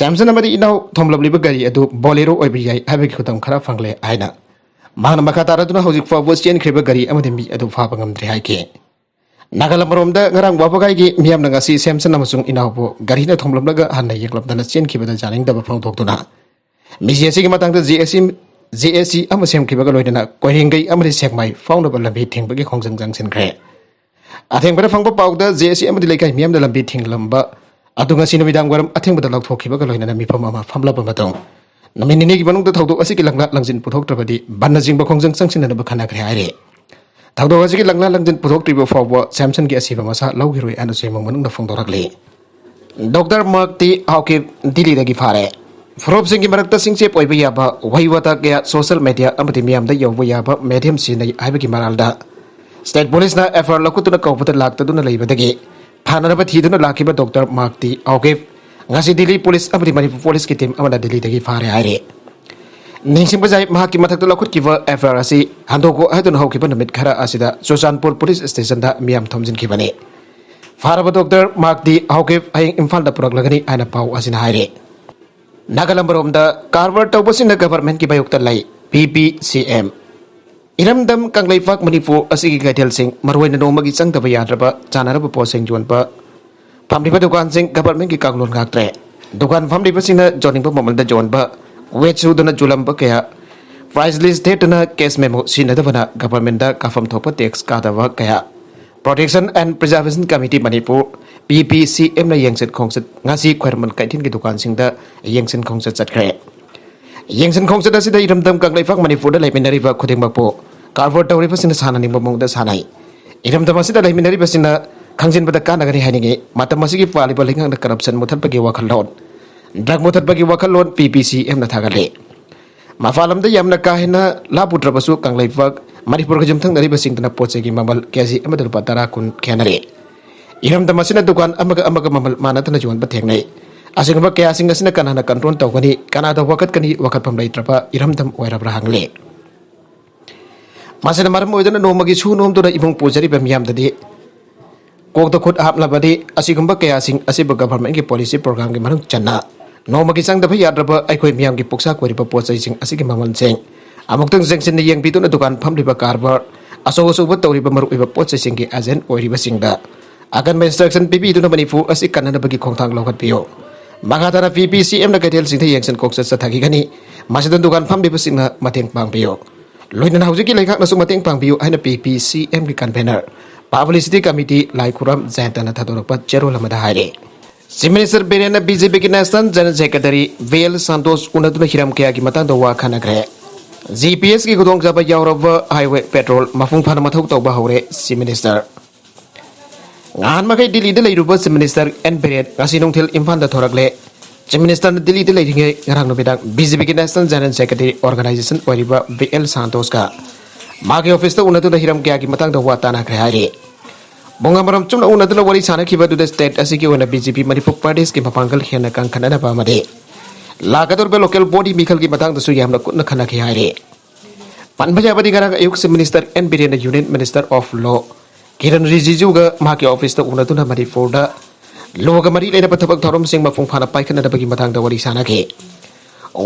ꯁꯦꯝꯁꯟ ꯑꯃꯗꯤ ꯏꯅꯥꯎ ꯊꯣꯝꯂꯝꯂꯤꯕ ꯒꯥꯔꯤ ꯑꯗꯨ Bolero ꯑꯣꯏꯕ ꯌꯥꯏ ꯍꯥꯏꯕꯒꯤ ꯈꯨꯗꯝ ꯈꯔ ꯐꯪꯂꯦ ꯍꯥꯏꯅ ꯃꯍꯥꯛꯅ ꯃꯈꯥ ꯇꯥꯔꯗꯨꯅ ꯍꯧꯖꯤꯛ ꯐꯥꯎꯕ ꯆꯦꯟꯈ꯭ꯔꯤꯕ ꯒꯥꯔꯤ ꯑꯃꯗꯤ ꯃꯤ ꯑꯗꯨ ꯐꯥꯕ ꯉꯝꯗ꯭ꯔꯤ ꯍꯥꯏꯈꯤ꯫ ꯅꯥꯒꯥꯂꯝ ꯑꯃꯔꯣꯝꯗ ꯉꯔꯥꯡ ꯋꯥꯕꯒꯥꯏꯒꯤ ꯃꯤꯌꯥꯝꯅ ꯉꯁꯤ ꯁꯦꯝꯁꯟ ꯑꯃꯁꯨꯡ ꯏꯅꯥꯎꯕꯨ ꯒꯥꯔꯤꯅ ꯊꯣꯝꯂꯝꯂꯒ ꯍꯟꯅ ꯌꯦꯛꯂꯝꯗꯅ ꯆꯦꯟꯈꯤꯕꯗ ꯌꯥꯅꯤꯡꯗꯕ ꯐꯣꯡꯗꯣꯛꯇꯨꯅ ꯃꯤꯁꯤ ꯑꯁꯤꯒꯤ ꯃꯇꯥꯡꯗ J S C, J S C ꯑꯃ ꯁꯦꯝꯈꯤꯕꯒ ꯂꯣꯏꯅꯅ ꯀꯣꯏꯔꯦꯡꯒꯩ ꯑꯃꯗꯤ ꯁꯦꯛꯃꯥꯏ ꯐꯥꯎꯅꯕ ꯂꯝꯕꯤ ꯊꯤꯡꯕꯒꯤ ꯈꯣꯡꯖꯪ ꯆꯪꯁꯤꯟꯈ꯭ꯔꯦ꯫ ꯑꯊꯦꯡꯕꯗ ꯐꯪꯕ ꯄꯥꯎꯗ ꯖꯦ ꯑꯦꯁ ꯁꯤ ꯑꯃꯗꯤ ꯂꯩꯀꯥꯏ ꯃꯤꯌꯥꯝꯅ ꯂꯝꯕꯤ ꯊꯤꯡꯂꯝꯕ ꯑꯗꯨ ꯉꯁꯤ ꯅꯨꯃꯤꯗꯥꯡ ꯋꯥꯏꯔꯝ ꯑꯊꯦꯡꯕꯗ ꯂꯧꯊꯣꯛꯈꯤꯕꯒ ꯂꯣꯏꯅꯅ ꯃꯤꯐꯝ ꯑꯃ ꯐꯝꯂꯕ ꯃꯇꯨꯡ ꯅꯨꯃꯤꯠ ꯅꯤꯅꯤꯒꯤ ꯃꯅꯨꯡꯗ ꯊꯧꯗꯣꯛ ꯑꯁꯤꯒꯤ ꯂꯪꯂꯥ ꯂꯪꯖꯤꯟ ꯄꯨꯊꯣꯛꯇ꯭ꯔꯕꯗꯤ ꯕꯟꯅꯆꯤꯡꯕ ꯈꯣꯡꯖꯪ ꯆꯪꯁꯤꯟꯅꯅꯕ ꯈꯟꯅꯈ꯭ꯔꯦ ꯍꯥꯏꯔꯤ꯫ ꯊꯧꯗꯣꯛ ꯑꯁꯤꯒꯤ ꯂꯪꯂꯥ ꯂꯪꯖꯤꯟ ꯄꯨꯊꯣꯛꯇ꯭ꯔꯤꯕ ꯐꯥꯎꯕ ꯁꯦꯝꯁꯟꯒꯤ ꯑꯁꯤꯕ ꯃꯁꯥ ꯂꯧꯈꯤꯔꯣꯏ ꯍꯥꯏꯅꯁꯨ ꯏꯃꯨꯡ ꯃꯅꯨꯡꯅ ꯐꯣꯡꯗꯣꯔꯛꯂꯤ꯫ ꯗꯣꯛꯇꯔ ꯃꯥꯔꯛ ꯇꯤ ꯍꯥꯎꯀꯤꯞ ꯗꯤꯜꯂꯤꯗꯒꯤ ꯐꯥꯔꯦ꯫ ꯐꯨꯔꯨꯞꯁꯤꯡꯒꯤ ꯃꯔꯛꯇ ꯁꯤꯡꯆꯦꯞ ꯑꯣꯏꯕ ꯌꯥꯕ ꯋꯥꯍꯩ ꯋꯥꯇꯥ ꯀꯌꯥ ꯁꯣꯁꯤꯌꯦꯜ ꯃꯤꯗꯤꯌꯥ ꯑꯃꯗꯤ ꯃꯤꯌꯥꯝꯗ ꯌꯧꯕ ꯌꯥꯕ ꯃꯦꯗꯤꯌꯝ ꯁꯤꯖꯤꯟꯅꯩ ꯍꯥꯏꯕꯒꯤ ꯃꯔꯥꯜꯗ ꯁ꯭ꯇꯦꯠ ꯄꯨꯂꯤꯁꯅ ꯑꯦꯐ ꯑꯥꯏ ꯑꯥꯔ ꯂꯧꯈꯠꯇꯨꯅ ꯀꯧꯕꯗ ꯂꯥꯛꯇꯗꯨꯅ ꯂꯩꯕꯗꯒꯤ ꯐꯥꯅꯅꯕ ꯊꯤꯗꯨꯅ ꯂꯥꯛꯈꯤꯕ ꯗꯣꯛꯇꯔ ꯃꯥꯔꯛ ꯇꯤ ꯍꯥꯎꯀꯤꯞ ꯉꯁꯤ ꯗꯤꯜꯂꯤ ꯄꯨꯂꯤꯁ ꯑꯃꯗꯤ ꯃꯅꯤꯄꯨꯔ ꯄꯨꯂꯤꯁꯀꯤ ꯇꯤꯝ ꯑꯃꯅ ꯗꯤꯜꯂꯤꯗꯒꯤ ꯐꯥꯔꯦ ꯍꯥꯏꯔꯤ꯫ ꯅꯤꯡꯁꯤꯡꯕ ꯌꯥꯏ, ꯃꯍꯥꯛꯀꯤ ꯃꯊꯛꯇ ꯂꯧꯈꯠꯈꯤꯕ ꯑꯦꯐ ꯑꯥꯏ ꯑꯥꯔ ꯑꯁꯤ ꯍꯟꯗꯣꯛꯀꯣ ꯍꯥꯏꯗꯨꯅ ꯍꯧꯈꯤꯕ ꯅꯨꯃꯤꯠ ꯈꯔ ꯑꯁꯤꯗ ꯆꯨꯔꯆꯥꯟꯄꯨꯔ ꯄꯨꯂꯤꯁ ꯁ꯭ꯇꯦꯁꯟꯗ ꯃꯤꯌꯥꯝ ꯊꯣꯝꯖꯤꯟꯈꯤꯕꯅꯤ꯫ ꯐꯥꯔꯕ ꯗꯣꯛꯇꯔ ꯃꯥꯔꯛ ꯇꯤ ꯍꯥꯎꯀꯤꯞ ꯍꯌꯦꯡ ꯏꯝꯐꯥꯜꯗ ꯄꯨꯔꯛꯂꯒꯅꯤ ꯍꯥꯏꯅ ꯄꯥꯎ ꯑꯁꯤꯅ ꯍꯥꯏꯔꯤ꯫ ꯅꯥꯒꯥꯂꯝꯕꯔꯣꯝꯗ ꯀꯔꯕꯥꯔ ꯇꯧꯕꯁꯤꯡꯅ ꯒꯚꯔꯟꯃꯦꯟꯠꯀꯤ ꯃꯥꯌꯣꯛꯇ ꯂꯩ, ꯄꯤ ꯄꯤ ꯁꯤ ꯑꯦꯝ꯫ ꯏꯔꯝꯗꯝ ꯀꯪꯂꯩꯄꯥꯛ ꯃꯅꯤꯄꯨꯔ ꯑꯁꯤꯒꯤ ꯀꯩꯊꯦꯜꯁꯤꯡ, ꯃꯔꯨꯑꯣꯏꯅ ꯅꯣꯡꯃꯒꯤ ꯆꯪꯗꯕ ꯌꯥꯗ꯭ꯔꯕ ꯆꯥꯅꯔꯕ ꯄꯣꯠꯁꯤꯡ ꯌꯣꯟꯕ ꯐꯝꯂꯤꯕ ꯗꯨꯀꯥꯟꯁꯤꯡ ꯒꯚꯔꯟꯃꯦꯟꯠꯀꯤ ꯀꯥꯡꯂꯣꯟ ꯉꯥꯛꯇ꯭ꯔꯦ꯫ ꯗꯨꯀꯥꯟ ꯐꯝꯂꯤꯕꯁꯤꯡꯅ ꯌꯣꯟꯅꯤꯡꯕ ꯃꯃꯜꯗ ꯌꯣꯟꯕ, ꯋꯦꯠ ꯁꯨꯗꯅ ꯌꯣꯜꯂꯝꯕ ꯀꯌꯥ, ꯄ꯭ꯔꯥꯏꯁ ꯂꯤꯁ ꯊꯦꯠꯇꯨꯅ ꯀꯦꯁ ꯃꯦꯃꯣ ꯁꯤꯖꯤꯟꯅꯗꯕꯅ ꯒꯚꯔꯟꯃꯦꯟꯠꯇ ꯀꯥꯐꯝ ꯊꯣꯛꯄ ꯇꯦꯛꯁ ꯀꯥꯗꯕ ꯀꯌꯥ, Protection and Preservation Committee Manipur, P P ꯁꯤ ꯑꯦꯝꯅ ꯌꯦꯡꯁꯤꯟ ꯈꯣꯡꯆꯠ ꯉꯁꯤ ꯈ꯭ꯋꯥꯏꯔꯝꯕꯟ ꯀꯩꯊꯦꯜꯒꯤ ꯗꯨꯀꯥꯟꯁꯤꯡꯗ ꯌꯦꯡꯁꯤꯟ ꯈꯣꯡꯆꯠ ꯆꯠꯈ꯭ꯔꯦ꯫ ꯌꯦꯡꯁꯤꯟ ꯈꯣꯡꯆꯠ ꯑꯁꯤꯗ ꯏꯔꯝꯗꯝ ꯀꯪꯂꯩꯄꯥꯛ ꯃꯅꯤꯄꯨꯔꯗ ꯂꯩꯃꯤꯟꯅꯔꯤꯕ ꯈꯨꯗꯤꯡꯃꯛꯄꯨ ꯀꯥꯔꯕꯥꯔ ꯇꯧꯔꯤꯕꯁꯤꯡꯅ ꯁꯥꯟꯅꯅꯤꯡꯕ ꯃꯑꯣꯡꯗ ꯁꯥꯟꯅꯩ꯫ ꯏꯔꯝꯗꯝ ꯑꯁꯤꯗ ꯂꯩꯃꯤꯟꯅꯔꯤꯕꯁꯤꯡꯅ ꯈꯪꯖꯤꯟꯕꯗ ꯀꯥꯟꯅꯒꯅꯤ ꯍꯥꯏꯅꯤꯡꯏ꯫ ꯃꯇꯝ ꯑꯁꯤꯒꯤ ꯄꯥꯜꯂꯤꯕ ꯂꯩꯉꯥꯛꯅ ꯀꯔꯞꯁꯟ ꯃꯨꯊꯠꯄꯒꯤ ꯋꯥꯈꯜꯂꯣꯟ, ꯗ꯭ꯔꯒ ꯃꯨꯊꯠꯄꯒꯤ ꯋꯥꯈꯜꯂꯣꯟ ꯄꯤ ꯄꯤ ꯁꯤ ꯑꯦꯝꯅ ꯊꯥꯒꯠꯂꯤ꯫ ꯃꯄꯥꯟ ꯂꯝꯗ ꯌꯥꯝꯅ ꯀꯥ ꯍꯦꯟꯅ ꯂꯥꯞꯄꯨꯗ꯭ꯔꯕꯁꯨ ꯀꯪꯂꯩꯄꯥꯛ ꯃꯅꯤꯄꯨꯔꯒ ꯌꯨꯝꯊꯪꯅꯔꯤꯕꯁꯤꯡꯗꯅ ꯄꯣꯠ ꯆꯩꯒꯤ ꯃꯃꯜ ꯀꯦ ꯖꯤ ꯑꯃꯗ ꯂꯨꯄꯥ ꯇꯔꯥ ꯀꯨꯟ ꯈꯦꯠꯅꯔꯤ꯫ ꯏꯔꯝꯗꯝ ꯑꯁꯤꯅ ꯗꯨꯀꯥꯟ ꯑꯃꯒ ꯑꯃꯒ ꯃꯃꯜ ꯃꯥꯟꯅꯗꯅ ꯌꯣꯟꯕ ꯊꯦꯡꯅꯩ꯫ ꯑꯁꯤꯒꯨꯝꯕ ꯀꯌꯥꯁꯤꯡ ꯑꯁꯤꯅ ꯀꯅꯥꯅ ꯀꯟꯇ꯭ꯔꯣꯜ ꯇꯧꯒꯅꯤ, ꯀꯅꯥꯗ ꯋꯥꯀꯠꯀꯅꯤ, ꯋꯥꯀꯠꯐꯝ ꯂꯩꯇ꯭ꯔꯕ ꯏꯔꯝꯗꯝ ꯑꯣꯏꯔꯕ꯭ꯔꯥ ꯍꯪꯂꯤ꯫ ꯃꯁꯤꯅ ꯃꯔꯝ ꯑꯣꯏꯗꯨꯅ ꯅꯣꯡꯃꯒꯤ ꯁꯨ ꯅꯣꯝꯗꯨꯅ ꯏꯃꯨꯡ ꯄꯨꯖꯔꯤꯕ ꯃꯤꯌꯥꯝꯗꯗꯤ ꯀꯣꯛꯇ ꯈꯨꯠ ꯍꯥꯞꯂꯕꯗꯤ ꯑꯁꯤꯒꯨꯝꯕ ꯀꯌꯥꯁꯤꯡ ꯑꯁꯤꯕꯨ ꯒꯚꯔꯟꯃꯦꯟꯠꯀꯤ ꯄꯣꯂꯤꯁꯤ ꯄ꯭ꯔꯣꯒ꯭ꯔꯥꯝꯒꯤ ꯃꯅꯨꯡ ꯆꯟꯅ ꯅꯣꯡꯃꯒꯤ ꯆꯪꯗꯕ ꯌꯥꯗ꯭ꯔꯕ ꯑꯩꯈꯣꯏ ꯃꯤꯌꯥꯝꯒꯤ ꯄꯨꯛꯁꯥ ꯀꯣꯏꯔꯤꯕ ꯄꯣꯠ ꯆꯩꯁꯤꯡ ꯑꯁꯤꯒꯤ ꯃꯃꯜꯁꯤꯡ ꯑꯃꯨꯛꯇꯪ ꯌꯦꯡꯁꯤꯟꯅ ꯌꯦꯡꯕꯤꯗꯨꯅ ꯗꯨꯀꯥꯟ ꯐꯝꯂꯤꯕ ꯀꯔꯕꯥꯔ ꯑꯆꯧ ꯑꯆꯧꯕ ꯇꯧꯔꯤꯕ ꯃꯔꯨꯑꯣꯏꯕ ꯄꯣꯠ ꯆꯩꯁꯤꯡꯒꯤ ꯑꯦꯖꯦꯟꯠ ꯑꯣꯏꯔꯤꯕꯁꯤꯡꯗ ꯑꯀꯟꯕ ꯏꯟꯁꯇ꯭ꯔꯛꯁꯟ ꯄꯤꯕꯤꯗꯨꯅ ꯃꯅꯤꯄꯨꯔ ꯑꯁꯤ ꯀꯟꯅꯅꯕꯒꯤ ꯈꯣꯡꯊꯥꯡ ꯂꯧꯈꯠꯄꯤꯌꯨ꯫ ꯃꯈꯥ ꯇꯥꯅ ꯄꯤ ꯄꯤ ꯁꯤ ꯑꯦꯝꯅ ꯀꯩꯊꯦꯜꯁꯤꯡꯗ ꯌꯦꯡꯁꯤꯟ ꯈꯣꯠꯆꯠ ꯆꯠꯊꯈꯤꯒꯅꯤ꯫ ꯃꯁꯤꯗ ꯗꯨꯀꯥꯟ ꯐꯝꯂꯤꯕꯁꯤꯡꯅ ꯃꯇꯦꯡ ꯄꯥꯡꯕꯤꯌꯨ꯫ ꯂꯣꯏꯅꯅ ꯍꯧꯖꯤꯛꯀꯤ ꯂꯩꯉꯥꯛꯅꯁꯨ ꯃꯇꯦꯡ ꯄꯥꯡꯕꯤꯌꯨ ꯍꯥꯏꯅ ꯄꯤ ꯄꯤ ꯁꯤ ꯑꯦꯝꯒꯤ ꯀꯟꯚꯦꯅꯔ ꯄꯕ꯭ꯂꯤꯁꯤꯇꯤ ꯀꯃꯤꯇꯤ ꯂꯥꯏꯈꯨꯔꯝ ꯖꯌꯟꯇꯅ ꯊꯥꯗꯣꯔꯛꯄ ꯆꯦꯔꯣꯜ ꯑꯃꯗ ꯍꯥꯏꯔꯤ꯫ ꯆꯤꯐ ꯃꯤꯅꯤꯁꯇꯔ ꯕꯤꯔꯦꯟꯅ ꯕꯤ ꯖꯦ ꯄꯤꯒꯤ national general secretary V L Santosh ꯎꯅꯗꯨꯅ ꯍꯤꯔꯝ ꯀꯌꯥꯒꯤ ꯃꯇꯥꯡꯗ ꯋꯥ ꯈꯟꯅꯈ꯭ꯔꯦ꯫ ꯖꯤ ꯄꯤ ꯑꯦꯁꯀꯤ ꯈꯨꯗꯣꯡꯆꯥꯕ ꯌꯥꯎꯔꯕ ꯍꯥꯏꯋꯦ ꯄꯦꯇ꯭ꯔꯣꯜ ꯃꯄꯨꯡ ꯐꯥꯅ ꯃꯊꯧ ꯇꯧꯕ ꯍꯧꯔꯦ, ꯆꯤꯐ ꯃꯤꯅꯤꯁꯇꯔ꯫ ꯉꯍꯥꯟ ꯃꯈꯩ ꯗꯤꯜꯂꯤꯗ ꯂꯩꯔꯨꯕ ꯆꯤꯐ ꯃꯤꯅꯤꯁꯇꯔ ꯑꯦꯟ ꯕꯤꯔꯦꯟ ꯉꯁꯤ ꯅꯨꯡꯊꯤꯜ ꯏꯝꯐꯥꯜꯗ ꯊꯣꯔꯛꯂꯦ꯫ ꯆꯤꯐ ꯃꯤꯅꯤꯁꯇꯔꯅ ꯗꯤꯜꯂꯤꯗ ꯂꯩꯔꯤꯉꯩ ꯉꯔꯥꯡ ꯅꯨꯃꯤꯗꯥꯡ ꯕꯤ ꯖꯦ ꯄꯤꯒꯤ ꯅꯦꯁꯅꯦꯜ ꯖꯦꯅꯔꯦꯜ ꯁꯦꯀ꯭ꯔꯦꯇꯔꯤ ꯑꯣꯔꯒꯅꯥꯏꯖꯦꯁꯟ ꯑꯣꯏꯔꯤꯕ ꯚꯤ ꯑꯦꯜ ꯁꯥꯟꯇꯣꯁꯀ ꯃꯥꯒꯤ ꯑꯣꯐꯤꯁꯇ ꯎꯅꯗꯨꯅ ꯍꯤꯔꯝ ꯀꯌꯥꯒꯤ ꯃꯇꯥꯡꯗ ꯋꯥ ꯇꯥꯅꯈ꯭ꯔꯦ ꯍꯥꯏꯔꯤ꯫ ꯄꯨꯡ ꯑꯃꯔꯣꯝ ꯆꯨꯝꯅ ꯎꯅꯗꯨꯅ ꯋꯥꯔꯤ ꯁꯥꯟꯅꯈꯤꯕ ꯑꯗꯨꯗ ꯁ꯭ꯇꯦꯠ ꯑꯁꯤꯒꯤ ꯑꯣꯏꯅ ꯕꯤ ꯖꯦ ꯄꯤ ꯃꯅꯤꯄꯨꯔ ꯄ꯭ꯔꯗꯦꯁꯀꯤ ꯃꯄꯥꯡꯒꯜ ꯍꯦꯟꯅ ꯀꯟꯈꯠꯅꯅꯕ ꯑꯃꯗꯤ ꯂꯥꯛꯀꯗꯧꯔꯤꯕ ꯂꯣꯀꯦꯜ ꯕꯣꯗꯤ ꯃꯤꯈꯜꯒꯤ ꯃꯇꯥꯡꯗꯁꯨ ꯌꯥꯝꯅ ꯀꯨꯞꯅ ꯈꯟꯅꯈꯤ ꯍꯥꯏꯔꯤ꯫ ꯄꯟꯕ ꯌꯥꯕꯗꯤ ꯉꯔꯥꯡ ꯑꯌꯨꯛ ꯆꯤꯐ ꯃꯤꯅꯤꯁꯇꯔ ꯑꯦꯟ ꯕꯤꯔꯦꯟꯅ union minister of law Kiren ꯔꯤꯖꯤꯖꯨꯒ ꯃꯍꯥꯛꯀꯤ ꯑꯣꯐꯤꯁꯇ ꯎꯅꯗꯨꯅ ꯃꯅꯤꯄꯨꯔꯗ ꯂꯣꯒ ꯃꯔꯤ ꯂꯩꯅꯕ ꯊꯕꯛ ꯊꯧꯔꯝꯁꯤꯡ ꯃꯄꯨꯡ ꯐꯥꯅ ꯄꯥꯏꯈꯠꯅꯅꯕꯒꯤ ꯃꯇꯥꯡꯗ ꯋꯥꯔꯤ ꯁꯥꯟꯅꯈꯤ꯫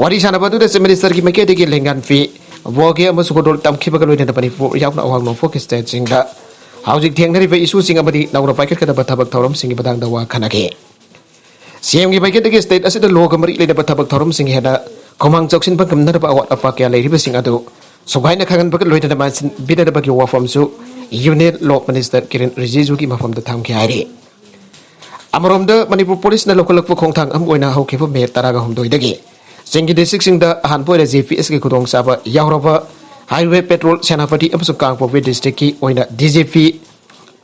ꯋꯥꯔꯤ ꯁꯥꯟꯅꯕ ꯑꯗꯨꯗ ꯆꯤꯐ ꯃꯤꯅꯤꯁꯇꯔꯒꯤ ꯃꯥꯏꯀꯩꯗꯒꯤ ꯂꯦꯡꯒꯥꯟ ꯐꯤ, ꯋꯣꯒꯦ ꯑꯃꯁꯨꯡ ꯈꯨꯗꯣꯜ ꯇꯝꯈꯤꯕꯒ ꯂꯣꯏꯅꯅ ꯃꯅꯤꯄꯨꯔ ꯌꯥꯎꯅ ꯑꯋꯥꯡ ꯅꯣꯡꯄꯣꯛꯀꯤ ꯁ꯭ꯇꯦꯠꯁꯤꯡꯗ ꯍꯧꯖꯤꯛ ꯊꯦꯡꯅꯔꯤꯕ ꯏꯁꯨꯁꯤꯡ ꯑꯃꯗꯤ ꯅꯧꯅ ꯄꯥꯏꯈꯠꯀꯗꯕ ꯊꯕꯛ ꯊꯧꯔꯝꯁꯤꯡꯒꯤ ꯃꯇꯥꯡꯗ ꯋꯥ ꯈꯟꯅꯈꯤ꯫ ꯁꯤ ꯑꯦꯝꯒꯤ ꯃꯥꯏꯀꯩꯗꯒꯤ ꯁ꯭ꯇꯦꯠ ꯑꯁꯤꯗ ꯂꯣꯒ ꯃꯔꯤ ꯂꯩꯅꯕ ꯊꯕꯛ ꯊꯧꯔꯝꯁꯤꯡ ꯍꯦꯟꯅ ꯈꯨꯃꯥꯡ ꯆꯥꯎꯁꯤꯟꯕ ꯉꯝꯅꯅꯕ ꯑꯋꯥꯠ ꯑꯄꯥ ꯀꯌꯥ ꯂꯩꯔꯤꯕꯁꯤꯡ ꯑꯗꯨ ꯁꯨꯒꯥꯏꯅ ꯈꯪꯍꯟꯕꯒ ꯂꯣꯏꯅꯅ ꯃꯥꯟꯁꯤꯟꯕꯤꯅꯅꯕꯒꯤ ꯋꯥꯐꯝꯁꯨ ꯌꯨꯅꯤꯌꯟ ꯂꯣ ꯃꯤꯅꯤꯁꯇꯔ ꯀꯤꯔꯟ ꯔꯤꯖꯤꯖꯨꯒꯤ ꯃꯐꯝꯗ ꯊꯝꯈꯤ ꯍꯥꯏꯔꯤ꯫ ꯑꯃꯔꯣꯝꯗ ꯃꯅꯤꯄꯨꯔ ꯄꯨꯂꯤꯁꯅ ꯂꯧꯈꯠꯂꯛꯄ ꯈꯣꯡꯊꯥꯡ ꯑꯃ ꯑꯣꯏꯅ ꯍꯧꯈꯤꯕ ꯃꯦ ꯇꯔꯥꯒ ꯍꯨꯝꯗꯣꯏꯗꯒꯤ ꯆꯤꯡꯒꯤ ꯗꯤꯁꯇ꯭ꯔꯤꯛꯁꯤꯡꯗ ꯑꯍꯥꯟꯕ ꯑꯣꯏꯅ ꯖꯤ ꯄꯤ ꯑꯦꯁꯀꯤ ꯈꯨꯗꯣꯡꯆꯥꯕ ꯌꯥꯎꯔꯕ ꯍꯥꯏꯋꯦ ꯄꯦꯇ꯭ꯔꯣꯜ ꯁꯦꯅꯥꯄꯇꯤ ꯑꯃꯁꯨꯡ ꯀꯥꯡꯄꯣꯛꯄꯤ ꯗꯤꯁꯇ꯭ꯔꯤꯛꯀꯤ ꯑꯣꯏꯅ ꯗꯤ ꯖꯤ ꯄꯤ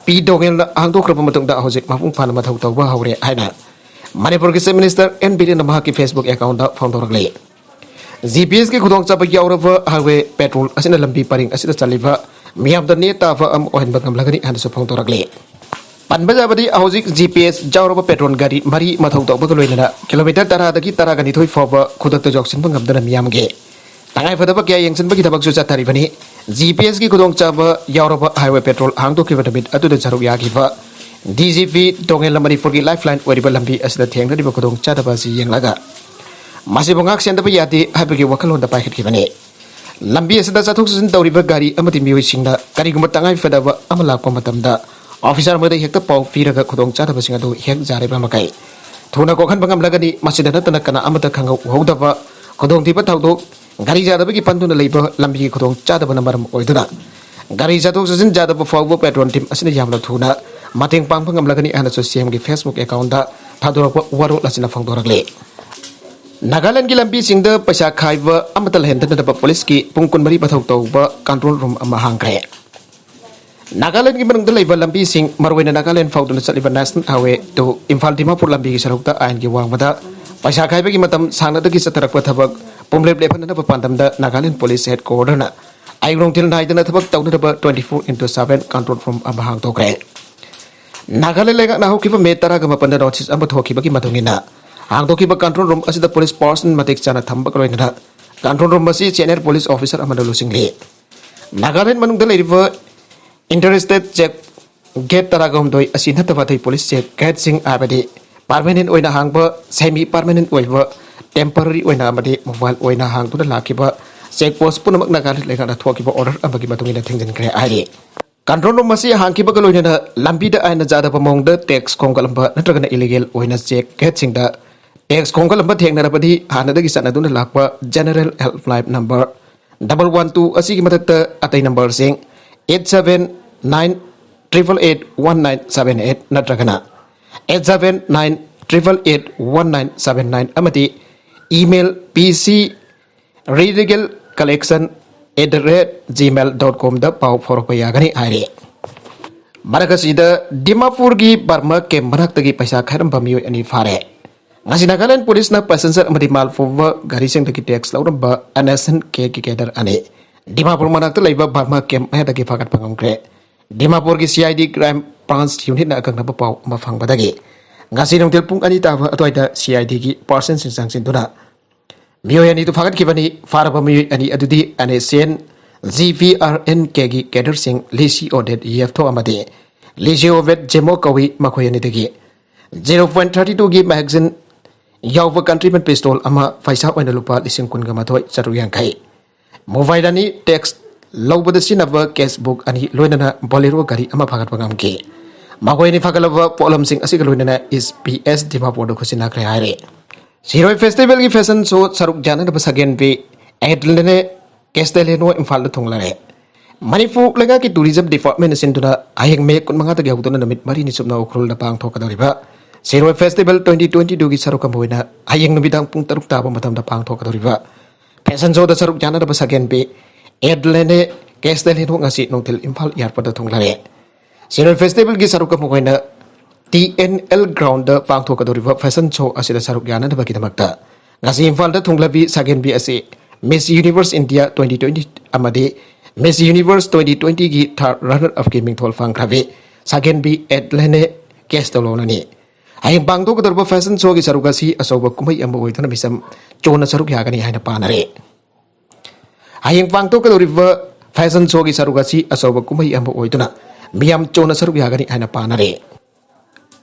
ꯄꯤ ꯗꯣꯉꯦꯜꯅ ꯍꯥꯡꯗꯣꯛꯈ꯭ꯔꯕ ꯃꯇꯨꯡꯗ ꯍꯧꯖꯤꯛ ꯃꯄꯨꯡ ꯐꯥꯅ ꯃꯊꯧ ꯇꯧꯕ ꯍꯧꯔꯦ ꯍꯥꯏꯅ ꯃꯅꯤꯄꯨꯔꯒꯤ ꯆꯤꯐ ꯃꯤꯅꯤꯁꯇꯔ ꯑꯦꯟ ꯕꯤꯔꯦꯟꯅ ꯃꯍꯥꯛꯀꯤ ꯐꯦꯁꯕꯨꯛ ꯑꯦꯀꯥꯎꯟꯗ ꯐꯣꯡꯗꯣꯔꯛꯂꯤ꯫ ꯖꯤ ꯄꯤ ꯑꯦꯁꯀꯤ ꯈꯨꯗꯣꯡꯆꯥꯕ ꯌꯥꯎꯔꯕ ꯍꯥꯏꯋꯦ ꯄꯦꯇ꯭ꯔꯣꯜ ꯑꯁꯤꯅ ꯂꯝꯕꯤ ꯄꯔꯤꯡ ꯑꯁꯤꯗ ꯆꯠꯂꯤꯕ ꯃꯤꯌꯥꯝꯗ ꯅꯦ ꯇꯥꯕ ꯑꯃ ꯑꯣꯏꯍꯟꯕ ꯉꯝꯂꯒꯅꯤ ꯍꯥꯏꯅꯁꯨ ꯐꯣꯡꯗꯣꯔꯛꯂꯤ꯫ ꯄꯟꯕ ꯌꯥꯕꯗꯤ ꯍꯧꯖꯤꯛ ꯖꯤ ꯄꯤ ꯑꯦꯁ ꯌꯥꯎꯔꯕ ꯄꯦꯇ꯭ꯔꯣꯜ ꯒꯥꯔꯤ ꯃꯔꯤ ꯃꯊꯧ ꯇꯧꯕꯒ ꯂꯣꯏꯅꯅ ꯀꯤꯂꯣꯃꯤꯇꯔ ꯇꯔꯥꯗꯒꯤ ꯇꯔꯥꯒ ꯅꯤꯊꯣꯏ ꯐꯥꯎꯕ ꯈꯨꯗꯛꯇ ꯌꯥꯎꯁꯤꯟꯕ ꯉꯝꯗꯅ ꯃꯤꯌꯥꯝꯒꯤ ꯇꯉꯥꯏꯐꯗꯕ ꯀꯌꯥ ꯌꯦꯡꯁꯤꯟꯕꯒꯤ ꯊꯕꯛꯁꯨ ꯆꯠꯊꯔꯤꯕꯅꯤ꯫ ꯖꯤ ꯄꯤ ꯑꯦꯁꯀꯤ ꯈꯨꯗꯣꯡꯆꯥꯕ ꯌꯥꯎꯔꯕ ꯍꯥꯏꯋꯦ ꯄꯦꯇ꯭ꯔꯣꯜ ꯍꯥꯡꯗꯣꯛꯈꯤꯕ ꯅꯨꯃꯤꯠ ꯑꯗꯨꯗ ꯁꯔꯨꯛ ꯌꯥꯈꯤꯕ ꯗꯤ ꯖꯤ ꯄꯤ ꯇꯣꯉꯦꯜꯅ ꯃꯅꯤꯄꯨꯔꯒꯤ ꯂꯥꯏꯐ ꯂꯥꯏꯟ ꯑꯣꯏꯔꯤꯕ ꯂꯝꯕꯤ ꯑꯁꯤꯗ ꯊꯦꯡꯅꯔꯤꯕ ꯈꯨꯗꯣꯡꯆꯥꯗꯕ ꯑꯁꯤ ꯌꯦꯡꯂꯒ ꯃꯁꯤꯕꯨ ꯉꯥꯛ ꯁꯦꯟꯗꯕ ꯌꯥꯗꯦ ꯍꯥꯏꯕꯒꯤ ꯋꯥꯈꯜꯂꯣꯟꯗ ꯄꯥꯏꯈꯠꯈꯤꯕꯅꯤ꯫ ꯂꯝꯕꯤ ꯑꯁꯤꯗ ꯆꯠꯊꯣꯛ ꯆꯠꯁꯤꯟ ꯇꯧꯔꯤꯕ ꯒꯥꯔꯤ ꯑꯃꯗꯤ ꯃꯤꯑꯣꯏꯁꯤꯡꯅ ꯀꯔꯤꯒꯨꯝꯕ ꯇꯉꯥꯏ ꯐꯗꯕ ꯑꯃ ꯂꯥꯛꯄ ꯃꯇꯝꯗ ꯑꯣꯐꯤꯁꯥꯔ ꯑꯃꯗ ꯍꯦꯛꯇ ꯄꯥꯎ ꯄꯤꯔꯒ ꯈꯨꯗꯣꯡꯆꯥꯗꯕꯁꯤꯡ ꯑꯗꯨ ꯍꯦꯛ ꯌꯥꯔꯤꯕ ꯃꯈꯩ ꯊꯨꯅ ꯀꯣꯛꯍꯟꯕ ꯉꯝꯂꯒꯅꯤ꯫ ꯃꯁꯤꯗ ꯅꯠꯇꯅ ꯀꯅꯥ ꯑꯃꯠꯇ ꯈꯪꯍꯧ ꯎꯍꯧꯗꯕ ꯈꯨꯗꯣꯡꯊꯤꯕ ꯊꯧꯗꯣꯛ, ꯒꯥꯔꯤ ꯌꯥꯗꯕꯒꯤ ꯄꯟꯗꯨꯅ ꯂꯩꯕ ꯂꯝꯕꯤꯒꯤ ꯈꯨꯗꯣꯡ ꯆꯥꯗꯕꯅ ꯃꯔꯝ ꯑꯣꯏꯗꯨꯅ ꯒꯥꯔꯤ ꯆꯠꯊꯣꯛ ꯆꯠꯁꯤꯟ ꯌꯥꯗꯕ ꯐꯥꯎꯕ ꯄꯦꯇ꯭ꯔꯣꯜ ꯇꯤꯝ ꯑꯁꯤꯅ ꯌꯥꯝꯅ ꯊꯨꯅ ꯃꯇꯦꯡ ꯄꯥꯡꯕ ꯉꯝꯂꯒꯅꯤ ꯍꯥꯏꯅꯁꯨ ꯁꯤ ꯑꯦꯝꯒꯤ Facebook account ꯊꯥꯗꯣꯔꯛꯄ ꯋꯥꯔꯣꯜ ꯑꯁꯤꯅ ꯐꯣꯡꯗꯣꯔꯛꯂꯤ꯫ ꯅꯥꯒꯥꯂꯦꯟꯗꯒꯤ ꯂꯝꯕꯤꯁꯤꯡꯗ ꯄꯩꯁꯥ ꯈꯥꯏꯕ ꯑꯃꯠꯇ ꯂꯩꯍꯟꯗꯅꯕ ꯄꯨꯂꯤꯁꯀꯤ ꯄꯨꯡ ꯀꯨꯟꯃꯔꯤ ꯃꯊꯧ ꯇꯧꯕ control room ꯑꯃ ꯍꯥꯡꯈ꯭ꯔꯦ꯫ ꯅꯥꯒꯥꯂꯦꯟꯗꯒꯤ ꯃꯅꯨꯡꯗ ꯂꯩꯕ ꯂꯝꯕꯤꯁꯤꯡ, ꯃꯔꯨꯑꯣꯏꯅ ꯅꯥꯒꯥꯂꯦꯟꯗ ꯐꯥꯎꯗꯨꯅ ꯆꯠꯂꯤꯕ National Highway two Imphal Dimapur ꯂꯝꯕꯤꯒꯤ ꯁꯔꯨꯛꯇ ꯑꯥꯏꯟꯒꯤ ꯋꯥꯡꯃꯗ ꯄꯩꯁꯥ ꯈꯥꯏꯕꯒꯤ ꯃꯇꯝ ꯁꯥꯡꯅꯗꯒꯤ ꯆꯠꯊꯔꯛꯄ ꯊꯕꯛ ꯄꯨꯝꯂꯦꯞ ꯂꯦꯞꯍꯟꯅꯅꯕ ꯄꯥꯟꯗꯝꯗ ꯅꯥꯒꯥꯂꯦꯟꯗ ꯄꯨꯂꯤꯁ headquarterꯅ ꯑꯌꯨꯛ ꯅꯨꯡꯊꯤꯜ ꯅꯥꯏꯗꯅ ꯊꯕꯛ ꯇꯧꯅꯅꯕ twenty four into seven control room ꯑꯃ ꯍꯥꯡꯗꯣꯛꯈ꯭ꯔꯦ꯫ ꯅꯥꯒꯥꯂꯦꯟ ꯂꯩꯉꯥꯛꯅ ꯍꯧꯈꯤꯕ ꯃꯦ ꯇꯔꯥꯒ ꯃꯥꯄꯟꯗ ꯅꯣꯇꯤꯁ ꯑꯃ ꯊꯣꯛꯈꯤꯕꯒꯤ ꯃꯇꯨꯡ ꯏꯟꯅ ꯍꯥꯡꯗꯣꯛꯈꯤꯕ control room ꯑꯁꯤꯗ ꯄꯨꯂꯤꯁ personnel ꯃꯇꯤꯛ ꯆꯥꯅ ꯊꯝꯕꯒ ꯂꯣꯏꯅꯅ control room ꯑꯁꯤ senior police officer ꯑꯃꯅ ꯂꯨꯆꯤꯡꯂꯤ꯫ ꯅꯥꯒꯥꯂꯦꯟ ꯃꯅꯨꯡꯗ ꯂꯩꯔꯤꯕ interstate check gate ꯇꯔꯥꯒ ꯍꯨꯝꯗꯣꯏ ꯑꯁꯤ ꯅꯠꯇꯕ ꯑꯇꯩ ꯄꯨꯂꯤꯁ check gateꯁꯤꯡ, ꯍꯥꯏꯕꯗꯤ permanent ꯑꯣꯏꯅ ꯍꯥꯡꯕ, semi permanent ꯑꯣꯏꯕ, temporary ꯑꯣꯏꯅ ꯑꯃꯗꯤ mobile ꯑꯣꯏꯅ ꯍꯥꯡꯗꯨꯅ ꯂꯥꯛꯈꯤꯕ check post ꯄꯨꯝꯅꯃꯛ ꯅꯥꯒꯥꯂꯦꯟ ꯂꯩꯉꯥꯛꯅ ꯊꯣꯛꯈꯤꯕ order ꯑꯃꯒꯤ ꯃꯇꯨꯡ ꯏꯟꯅ ꯊꯤꯡꯖꯤꯟꯈ꯭ꯔꯦ ꯍꯥꯏꯔꯤ꯫ Control room ꯑꯁꯤ ꯍꯥꯡꯈꯤꯕꯒ ꯂꯣꯏꯅꯅ ꯂꯝꯕꯤꯗ ꯑꯥꯏꯟꯅ ꯆꯥꯗꯕ ꯃꯑꯣꯡꯗ tax ꯈꯣꯝꯒꯠꯂꯝꯕ ꯅꯠꯇ꯭ꯔꯒꯅ illegal ꯑꯣꯏꯅ check gateꯁꯤꯡꯗ tax ꯈꯣꯝꯒꯠꯂꯝꯕ ꯊꯦꯡꯅꯔꯕꯗꯤ ꯍꯥꯟꯅꯗꯒꯤ ꯆꯠꯅꯗꯨꯅ ꯂꯥꯛꯄ General Helpline number double one two ꯑꯁꯤꯒꯤ ꯃꯊꯛꯇ ꯑꯇꯩ numberꯁꯤꯡ eight seven nine triple eight one nine seven eight ꯅꯠꯇ꯭ꯔꯒꯅ eight seven nine triple eight one nine seven nine ꯑꯃꯗꯤ email P C religious collection at the rate gmail dot comꯗ ꯄꯥꯎ ꯐꯥꯎꯔꯛꯄ ꯌꯥꯒꯅꯤ ꯍꯥꯏꯔꯤ꯫ ꯃꯔꯛ ꯑꯁꯤꯗ ꯗꯤꯃꯥꯄꯨꯔꯒꯤ ꯕꯔꯃ camp ꯃꯅꯥꯛꯇꯒꯤ ꯄꯩꯁꯥ ꯈꯥꯏꯔꯝꯕ ꯃꯤꯑꯣꯏ ꯑꯅꯤ ꯐꯥꯔꯦ꯫ ꯉꯁꯤ ꯅꯥꯒꯥꯂꯦꯟ ꯄꯨꯂꯤꯁꯅ passenger ꯑꯃꯗꯤ ꯃꯥꯜ ꯄꯨꯕ ꯒꯥꯔꯤꯁꯤꯡꯗꯒꯤ tax ꯂꯧꯔꯝꯕ N S N Kꯒꯤ cadre ꯑꯅꯤ ꯗꯤꯃꯥꯄꯨꯔ ꯃꯅꯥꯛꯇ ꯂꯩꯕ ꯕꯔꯃ camp ꯃꯌꯥꯗꯒꯤ ꯐꯥꯒꯠꯄ ꯉꯝꯈ꯭ꯔꯦ꯫ ꯗꯤꯃꯥꯄꯨꯔꯒꯤ C I D Crime Branch Unitꯅ ꯑꯀꯛꯅꯕ ꯄꯥꯎ ꯑꯃ ꯐꯪꯕꯗꯒꯤ ꯉꯁꯤ ꯅꯨꯡꯊꯤꯜ ꯄꯨꯡ ꯑꯅꯤ ꯇꯥꯕ ꯑꯗꯨꯋꯥꯏꯗ C I Dꯒꯤ personnelꯁꯤꯡ ꯆꯪꯁꯤꯟꯗꯨꯅ ꯃꯤꯑꯣꯏ ꯑꯅꯤꯗꯨ ꯐꯥꯒꯠꯈꯤꯕꯅꯤ꯫ ꯐꯥꯔꯕ ꯃꯤꯑꯣꯏ ꯑꯅꯤ ꯑꯗꯨꯗꯤ N S N G P R N Kꯒꯤ cadreꯁꯤꯡ Lisi Odet Yefto ꯑꯃꯗꯤ Lisi Ovet Jemo ꯀꯧꯏ꯫ ꯃꯈꯣꯏ ꯑꯅꯤꯗꯒꯤ zero point thirty twoꯒꯤ magazine ꯌꯥꯎꯕ countryman pistol ꯑꯃ, ꯄꯩꯁꯥ ꯑꯣꯏꯅ ꯂꯨꯄꯥ ꯂꯤꯁꯤꯡ ꯀꯨꯟꯒ ꯃꯥꯊꯣꯏ ꯆꯥꯇ꯭ꯔꯨꯛ ꯌꯥꯡꯈꯩ, mobile ꯑꯅꯤ, tax ꯂꯧꯕꯗ ꯁꯤꯖꯤꯟꯅꯕ cash book ꯑꯅꯤ, ꯂꯣꯏꯅꯅ Bolero ꯒꯥꯔꯤ ꯑꯃ ꯐꯥꯒꯠꯄ ꯉꯝꯈꯤ꯫ ꯃꯈꯣꯏꯅ ꯐꯒꯠꯂꯕ ꯄꯣꯠꯂꯝꯁꯤꯡ ꯑꯁꯤꯒ ꯂꯣꯏꯅꯅ ꯏꯁ ꯄꯤ ꯑꯦꯁ ꯗꯤꯃꯥꯄꯨꯔꯗ ꯈꯨꯠꯁꯤꯟꯅꯈ꯭ꯔꯦ ꯍꯥꯏꯔꯦ꯫ ꯁꯤꯔꯣꯏ ꯐꯦꯁꯇꯤꯚꯦꯜꯒꯤ ꯐꯦꯁꯟ ꯁꯣ ꯁꯔꯨꯛ ꯌꯥꯅꯅꯕ ꯁꯒꯦꯟꯕꯤ ꯑꯦꯗꯂꯦꯅꯦ ꯀꯦꯁꯇꯦꯂꯦꯅꯣ ꯏꯝꯐꯥꯜꯗ ꯊꯨꯡꯂꯔꯦ꯫ ꯃꯅꯤꯄꯨꯔ ꯂꯩꯉꯥꯛꯀꯤ ꯇꯨꯔꯤꯖꯝ ꯗꯤꯄꯥꯔꯠꯃꯦꯟꯅ ꯁꯤꯟꯗꯨꯅ ꯍꯌꯦꯡ ꯃꯦ ꯀꯨꯟꯃꯉꯥꯗꯒꯤ ꯍꯧꯗꯨꯅ ꯅꯨꯃꯤꯠ ꯃꯔꯤꯅꯤ ꯆꯨꯞꯅ ꯎꯈ꯭ꯔꯨꯜꯗ ꯄꯥꯡꯊꯣꯛꯀꯗꯧꯔꯤꯕ ꯁꯤꯔꯣꯏ ꯐꯦꯁꯇꯤꯚꯦꯜ ꯇ꯭ꯋꯦꯟꯇꯤ ꯇ꯭ꯋꯦꯟꯇꯤ ꯇꯨꯒꯤ ꯁꯔꯨꯛ ꯑꯃ ꯑꯣꯏꯅ ꯍꯌꯦꯡ ꯅꯨꯃꯤꯗꯥꯡ ꯄꯨꯡ ꯇꯔꯨꯛ ꯇꯥꯕ ꯃꯇꯝꯗ ꯄꯥꯡꯊꯣꯛꯀꯗꯧꯔꯤꯕ ꯐꯦꯁꯟ ꯁꯣꯗ ꯁꯔꯨꯛ ꯌꯥꯅꯅꯕ ꯁꯒꯦꯟꯕꯤ ꯑꯦꯗꯂꯦꯅꯦ ꯀꯦꯁꯇꯦꯂꯦꯅꯣ ꯉꯁꯤ ꯅꯨꯡꯊꯤꯜ ꯏꯝꯐꯥꯜ ꯑꯦꯌꯥꯔꯄꯣꯔꯠꯇ ꯊꯨꯡꯂꯔꯦ꯫ ꯁꯤꯔꯣꯏ ꯐꯦꯁꯇꯤꯚꯦꯜꯒꯤ ꯁꯔꯨꯛ ꯑꯃ ꯑꯣꯏꯅ ꯇꯤ ꯑꯦꯟ ꯑꯦꯜ ꯒ꯭ꯔꯥꯎꯟꯗ ꯄꯥꯡꯊꯣꯛꯀꯗꯧꯔꯤꯕ ꯐꯦꯁꯟ ꯁꯣ ꯑꯁꯤꯗ ꯁꯔꯨꯛ ꯌꯥꯅꯅꯕꯒꯤꯗꯃꯛꯇ ꯉꯁꯤ ꯏꯝꯐꯥꯜꯗ ꯊꯨꯡꯂꯕꯤ ꯁꯒꯦꯟꯕꯤ ꯑꯁꯤ Miss Universe India twenty twenty ꯑꯃꯗꯤ ꯃꯤꯁ ꯌꯨꯅꯤꯚꯔꯁ ꯇ꯭ꯋꯦꯟꯇꯤ ꯇ꯭ꯋꯦꯟꯇꯤꯒꯤ ꯊꯥꯔꯠ ꯔꯅꯔ ꯑꯞꯀꯤ ꯃꯤꯡꯊꯣꯜ ꯐꯪꯈ꯭ꯔꯕꯤ ꯁꯒꯦꯟꯕꯤ ꯑꯦꯗꯂꯦꯅꯦ ꯀꯦꯁꯇꯦꯂꯦꯅꯣꯅꯤ꯫ ꯍꯌꯦꯡ ꯄꯥꯡꯊꯣꯛꯀꯗꯧꯔꯤꯕ ꯐꯦꯁꯟ ꯁꯣꯒꯤ ꯁꯔꯨꯛ ꯑꯁꯤ ꯑꯆꯧꯕ ꯀꯨꯝꯍꯩ ꯑꯃ ꯑꯣꯏꯗꯨꯅ ꯃꯤꯆꯝ ꯆꯣꯟꯅ ꯁꯔꯨꯛ ꯌꯥꯒꯅꯤ ꯍꯥꯏꯅ ꯄꯥꯅꯔꯦ꯫ ꯍꯌꯦꯡ ꯄꯥꯡꯊꯣꯛꯀꯗꯧꯔꯤꯕ ꯐꯦꯁꯟ ꯁꯣꯒꯤ ꯁꯔꯨꯛ ꯑꯁꯤ ꯑꯆꯧꯕ ꯀꯨꯝꯍꯩ ꯑꯃ ꯑꯣꯏꯗꯨꯅ ꯃꯤꯌꯥꯝ ꯆꯣꯟꯅ ꯁꯔꯨꯛ ꯌꯥꯒꯅꯤ ꯍꯥꯏꯅ ꯄꯥꯅꯔꯦ꯫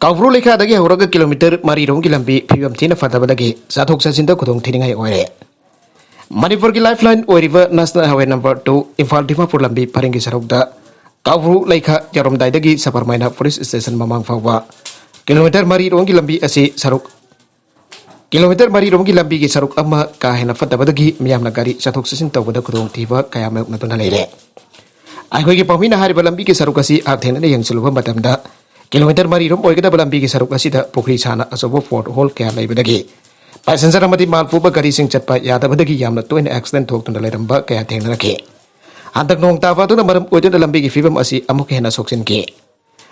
ꯀꯧꯕ꯭ꯔꯨ ꯂꯩꯈꯥꯗꯒꯤ ꯍꯧꯔꯒ ꯀꯤꯂꯣꯃꯤꯇꯔ ꯃꯔꯤꯔꯣꯝꯒꯤ ꯂꯝꯕꯤ ꯐꯤꯕꯝ ꯊꯤꯅ ꯐꯠꯇꯕꯗꯒꯤ ꯆꯠꯊꯣꯛ ꯆꯠꯁꯤꯟꯗ ꯈꯨꯗꯣꯡ ꯊꯤꯅꯤꯡꯉꯥꯏ ꯑꯣꯏꯔꯦ꯫ ꯃꯅꯤꯄꯨꯔꯒꯤ ꯂꯥꯏꯐ ꯂꯥꯏꯟ ꯑꯣꯏꯔꯤꯕ national highway number two Imphal Dimapur ꯂꯝꯕꯤ ꯄꯔꯤꯡꯒꯤ ꯁꯔꯨꯛꯇ ꯀꯧꯕ꯭ꯔꯨ ꯂꯩꯈꯥ ꯌꯧꯔꯝꯗꯥꯏꯗꯒꯤ ꯁꯕꯔꯃꯥꯏꯅ ꯄꯨꯂꯤꯁ ꯁ꯭ꯇꯦꯁꯟ ꯃꯃꯥꯡ ꯐꯥꯎꯕ ꯀꯤꯂꯣꯃꯤꯇꯔ ꯃꯔꯤꯔꯣꯝꯒꯤ ꯂꯝꯕꯤ ꯑꯁꯤ ꯁꯔꯨꯛ ꯀꯤꯂꯣꯃꯤꯇꯔ ꯃꯔꯤꯔꯣꯝꯒꯤ ꯂꯝꯕꯤꯒꯤ ꯁꯔꯨꯛ ꯑꯃ ꯀꯥ ꯍꯦꯟꯅ ꯐꯠꯇꯕꯗꯒꯤ ꯃꯤꯌꯥꯝꯅ ꯒꯥꯔꯤ ꯆꯠꯊꯣꯛ ꯆꯠꯁꯤꯟ ꯇꯧꯕꯗ ꯈꯨꯗꯣꯡꯊꯤꯕ ꯀꯌꯥ ꯃꯥꯌꯣꯛꯅꯗꯨꯅ ꯂꯩꯔꯦ꯫ ꯑꯩꯈꯣꯏꯒꯤ ꯄꯥꯎꯃꯤꯅ ꯍꯥꯏꯔꯤꯕ ꯂꯝꯕꯤꯒꯤ ꯁꯔꯨꯛ ꯑꯁꯤ ꯍꯛꯊꯦꯡꯅꯅ ꯌꯦꯡꯁꯤꯜꯂꯨꯕ ꯃꯇꯝꯗ ꯀꯤꯂꯣꯃꯤꯇꯔ ꯃꯔꯤꯔꯣꯝ ꯑꯣꯏꯒꯗꯕ ꯂꯝꯕꯤꯒꯤ ꯁꯔꯨꯛ ꯑꯁꯤꯗ ꯄꯨꯈ꯭ꯔꯤ ꯁꯥꯅ ꯑꯆꯧꯕ ꯄꯣꯠ ꯍꯣꯜ ꯀꯌꯥ ꯂꯩꯕꯗꯒꯤ ꯄꯦꯁꯦꯟꯖꯔ ꯑꯃꯗꯤ ꯃꯥꯜ ꯄꯨꯕ ꯒꯥꯔꯤꯁꯤꯡ ꯆꯠꯄ ꯌꯥꯗꯕꯗꯒꯤ ꯌꯥꯝꯅ ꯇꯣꯏꯅ ꯑꯦꯛꯁꯤꯗꯦꯟ ꯊꯣꯛꯇꯨꯅ ꯂꯩꯔꯝꯕ ꯀꯌꯥ ꯊꯦꯡꯅꯔꯛꯈꯤ꯫ ꯍꯟꯗꯛ ꯅꯣꯡ ꯇꯥꯕ ꯑꯗꯨꯅ ꯃꯔꯝ ꯑꯣꯏꯗꯨꯅ ꯂꯝꯕꯤꯒꯤ ꯐꯤꯕꯝ ꯑꯁꯤ ꯑꯃꯨꯛꯀ ꯍꯦꯟꯅ ꯁꯣꯛꯆꯤꯟꯈꯤ꯫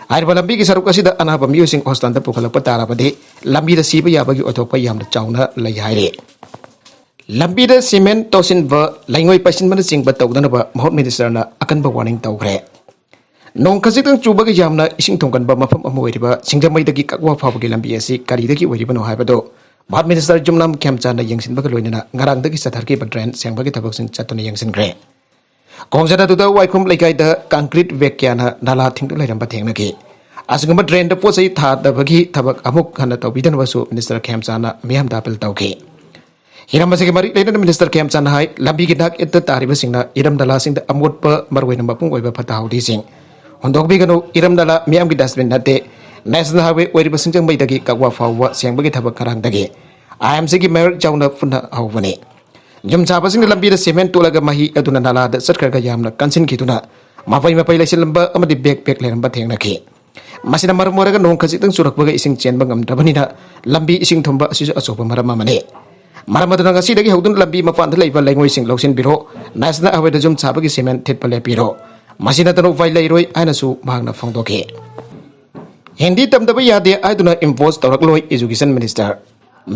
ꯍꯥꯏꯔꯤꯕ ꯂꯝꯕꯤꯒꯤ ꯁꯔꯨꯛ ꯑꯁꯤꯗ ꯑꯅꯥꯕ ꯃꯤꯑꯣꯏꯁꯤꯡ ꯍꯣꯁꯄꯤꯇꯥꯜꯗ ꯄꯨꯈꯠꯂꯛꯄ ꯇꯥꯔꯕꯗꯤ ꯂꯝꯕꯤꯗ ꯁꯤꯕ ꯌꯥꯕꯒꯤ ꯑꯣꯏꯊꯣꯛꯄ ꯌꯥꯝꯅ ꯆꯥꯎꯅ ꯂꯩ ꯍꯥꯏꯔꯤ꯫ ꯂꯝꯕꯤꯗ ꯁꯤꯃꯦꯟ ꯇꯧꯁꯤꯟꯕ, ꯂꯩꯉꯣꯏ ꯄꯩꯁꯤꯟꯕꯅꯆꯤꯡꯕ ꯇꯧꯗꯅꯕ ꯃꯍꯨꯠ ꯃꯤꯅꯤꯁꯇꯔꯅ ꯑꯀꯟꯕ ꯋꯥꯔꯅꯤꯡ ꯇꯧꯈ꯭ꯔꯦ꯫ ꯅꯣꯡ ꯈꯖꯤꯛꯇꯪ ꯆꯨꯕꯒ ꯌꯥꯝꯅ ꯏꯁꯤꯡ ꯊꯨꯝꯒꯟꯕ ꯃꯐꯝ ꯑꯃ ꯑꯣꯏꯔꯤꯕ ꯁꯤꯡꯖꯃꯩꯗꯒꯤ ꯀꯛꯋꯥ ꯐꯥꯎꯕꯒꯤ ꯂꯝꯕꯤ ꯑꯁꯤ ꯀꯔꯤꯗꯒꯤ ꯑꯣꯏꯔꯤꯕꯅꯣ ꯍꯥꯏꯕꯗꯨ ꯃꯍꯨꯠ ꯃꯤꯅꯤꯁꯇꯔ ꯌꯨꯝꯅꯥꯝ ꯈꯦꯝꯆꯥꯟꯅ ꯌꯦꯡꯁꯤꯟꯕꯒ ꯂꯣꯏꯅꯅ ꯉꯔꯥꯡꯗꯒꯤ ꯆꯠꯊꯈꯤꯕ ꯗ꯭ꯔꯦꯟ ꯁꯦꯡꯕꯒꯤ ꯊꯕꯛꯁꯤꯡ ꯆꯠꯇꯨꯅ ꯌꯦꯡꯁꯤꯟꯈ꯭ꯔꯦ꯫ ꯈꯣꯡꯆꯠ ꯑꯗꯨꯗ ꯋꯥꯏꯈꯨꯝ ꯂꯩꯀꯥꯏꯗ ꯀꯪꯀ꯭ꯔꯤꯠ ꯕꯦꯒ ꯀꯌꯥꯅ ꯅꯥꯂꯥ ꯊꯤꯡꯗꯨꯅ ꯂꯩꯔꯝꯕ ꯊꯦꯡꯅꯈꯤ꯫ ꯑꯁꯤꯒꯨꯝꯕ ꯗ꯭ꯔꯦꯟꯗ ꯄꯣꯠ ꯆꯩ ꯊꯥꯗꯕꯒꯤ ꯊꯕꯛ ꯑꯃꯨꯛ ꯍꯟꯅ ꯇꯧꯕꯤꯗꯅꯕꯁꯨ ꯃꯤꯅꯤꯁꯇꯔ ꯈꯦꯝꯆꯥꯟꯅ ꯃꯤꯌꯥꯝꯗ ꯑꯥꯄꯤꯜ ꯇꯧꯈꯤ꯫ ꯍꯤꯔꯝ ꯑꯁꯤꯒꯤ ꯃꯔꯤ ꯂꯩꯅꯅ ꯃꯤꯅꯤꯁꯇꯔ ꯈꯦꯝꯆꯥꯟꯅ ꯍꯥꯏ, ꯂꯝꯕꯤꯒꯤ ꯅꯥꯛ ꯌꯦꯠꯇ ꯇꯥꯔꯤꯕꯁꯤꯡꯅ ꯏꯔꯝ ꯅꯂꯥꯁꯤꯡꯗ ꯑꯃꯣꯠꯄ, ꯃꯔꯨꯑꯣꯏꯅ ꯃꯄꯨꯡ ꯑꯣꯏꯕ ꯐꯠꯇ ꯍꯥꯎꯗꯤꯁꯤꯡ ꯍꯨꯟꯗꯣꯛꯄꯤꯒꯅꯨ, ꯏꯔꯝ ꯅꯂꯥ ꯃꯤꯌꯥꯝꯒꯤ dustbin ꯅꯠꯇꯦ꯫ National Highway ꯑꯣꯏꯔꯤꯕ ꯁꯤꯡꯖꯃꯩꯗꯒꯤ ꯀꯛꯋꯥ ꯐꯥꯎꯕ ꯁꯦꯡꯕꯒꯤ ꯊꯕꯛ ꯉꯔꯥꯡꯗꯒꯤ I M C ꯒꯤ Mayor ꯆꯥꯎꯅ ꯄꯨꯟꯅ ꯍꯧꯕꯅꯤ꯫ ꯌꯨꯝ ꯁꯥꯕꯁꯤꯡꯅ ꯂꯝꯕꯤꯗ cement ꯇꯣꯠꯂꯒ ꯃꯍꯤ ꯑꯗꯨꯅ ꯅꯂꯥꯗ ꯆꯠꯈ꯭ꯔꯒ ꯌꯥꯝꯅ ꯀꯟꯁꯤꯟꯈꯤꯗꯨꯅ ꯃꯄꯩ ꯃꯄꯩ ꯂꯩꯁꯤꯜꯂꯝꯕ ꯑꯃꯗꯤ bag bag ꯂꯩꯔꯝꯕ ꯊꯦꯡꯅꯈꯤ꯫ ꯃꯁꯤꯅ ꯃꯔꯝ ꯑꯣꯏꯔꯒ ꯅꯣꯡ ꯈꯖꯤꯛꯇꯪ ꯆꯨꯔꯛꯄꯒ ꯏꯁꯤꯡ ꯆꯦꯟꯕ ꯉꯝꯗ꯭ꯔꯕꯅꯤꯅ ꯂꯝꯕꯤ ꯏꯁꯤꯡ ꯊꯨꯝꯕ ꯑꯁꯤꯁꯨ ꯑꯆꯧꯕ ꯃꯔꯝ ꯑꯃꯅꯤ꯫ ꯃꯔꯝ ꯑꯗꯨꯅ ꯉꯁꯤꯗꯒꯤ ꯍꯧꯗꯨꯅ ꯂꯝꯕꯤ ꯃꯄꯥꯟꯗ ꯂꯩꯕ ꯂꯩꯉꯣꯏꯁꯤꯡ ꯂꯧꯁꯤꯟꯕꯤꯔꯣ, National Highway ꯗ ꯌꯨꯝ ꯁꯥꯕꯒꯤ cement ꯊꯤꯠꯄ ꯂꯦꯞꯄꯤꯔꯣ꯫ ꯃꯁꯤ ꯅꯠꯇꯅ ꯎꯄꯥꯏ ꯂꯩꯔꯣꯏ ꯍꯥꯏꯅꯁꯨ ꯃꯍꯥꯛꯅ ꯐꯣꯡꯗꯣꯛꯈꯤ꯫ ꯍꯤꯟꯗꯤ ꯇꯝꯗꯕ ꯌꯥꯗꯦ ꯍꯥꯏꯗꯨꯅ impose ꯇꯧꯔꯛꯂꯣꯏ Education Minister꯫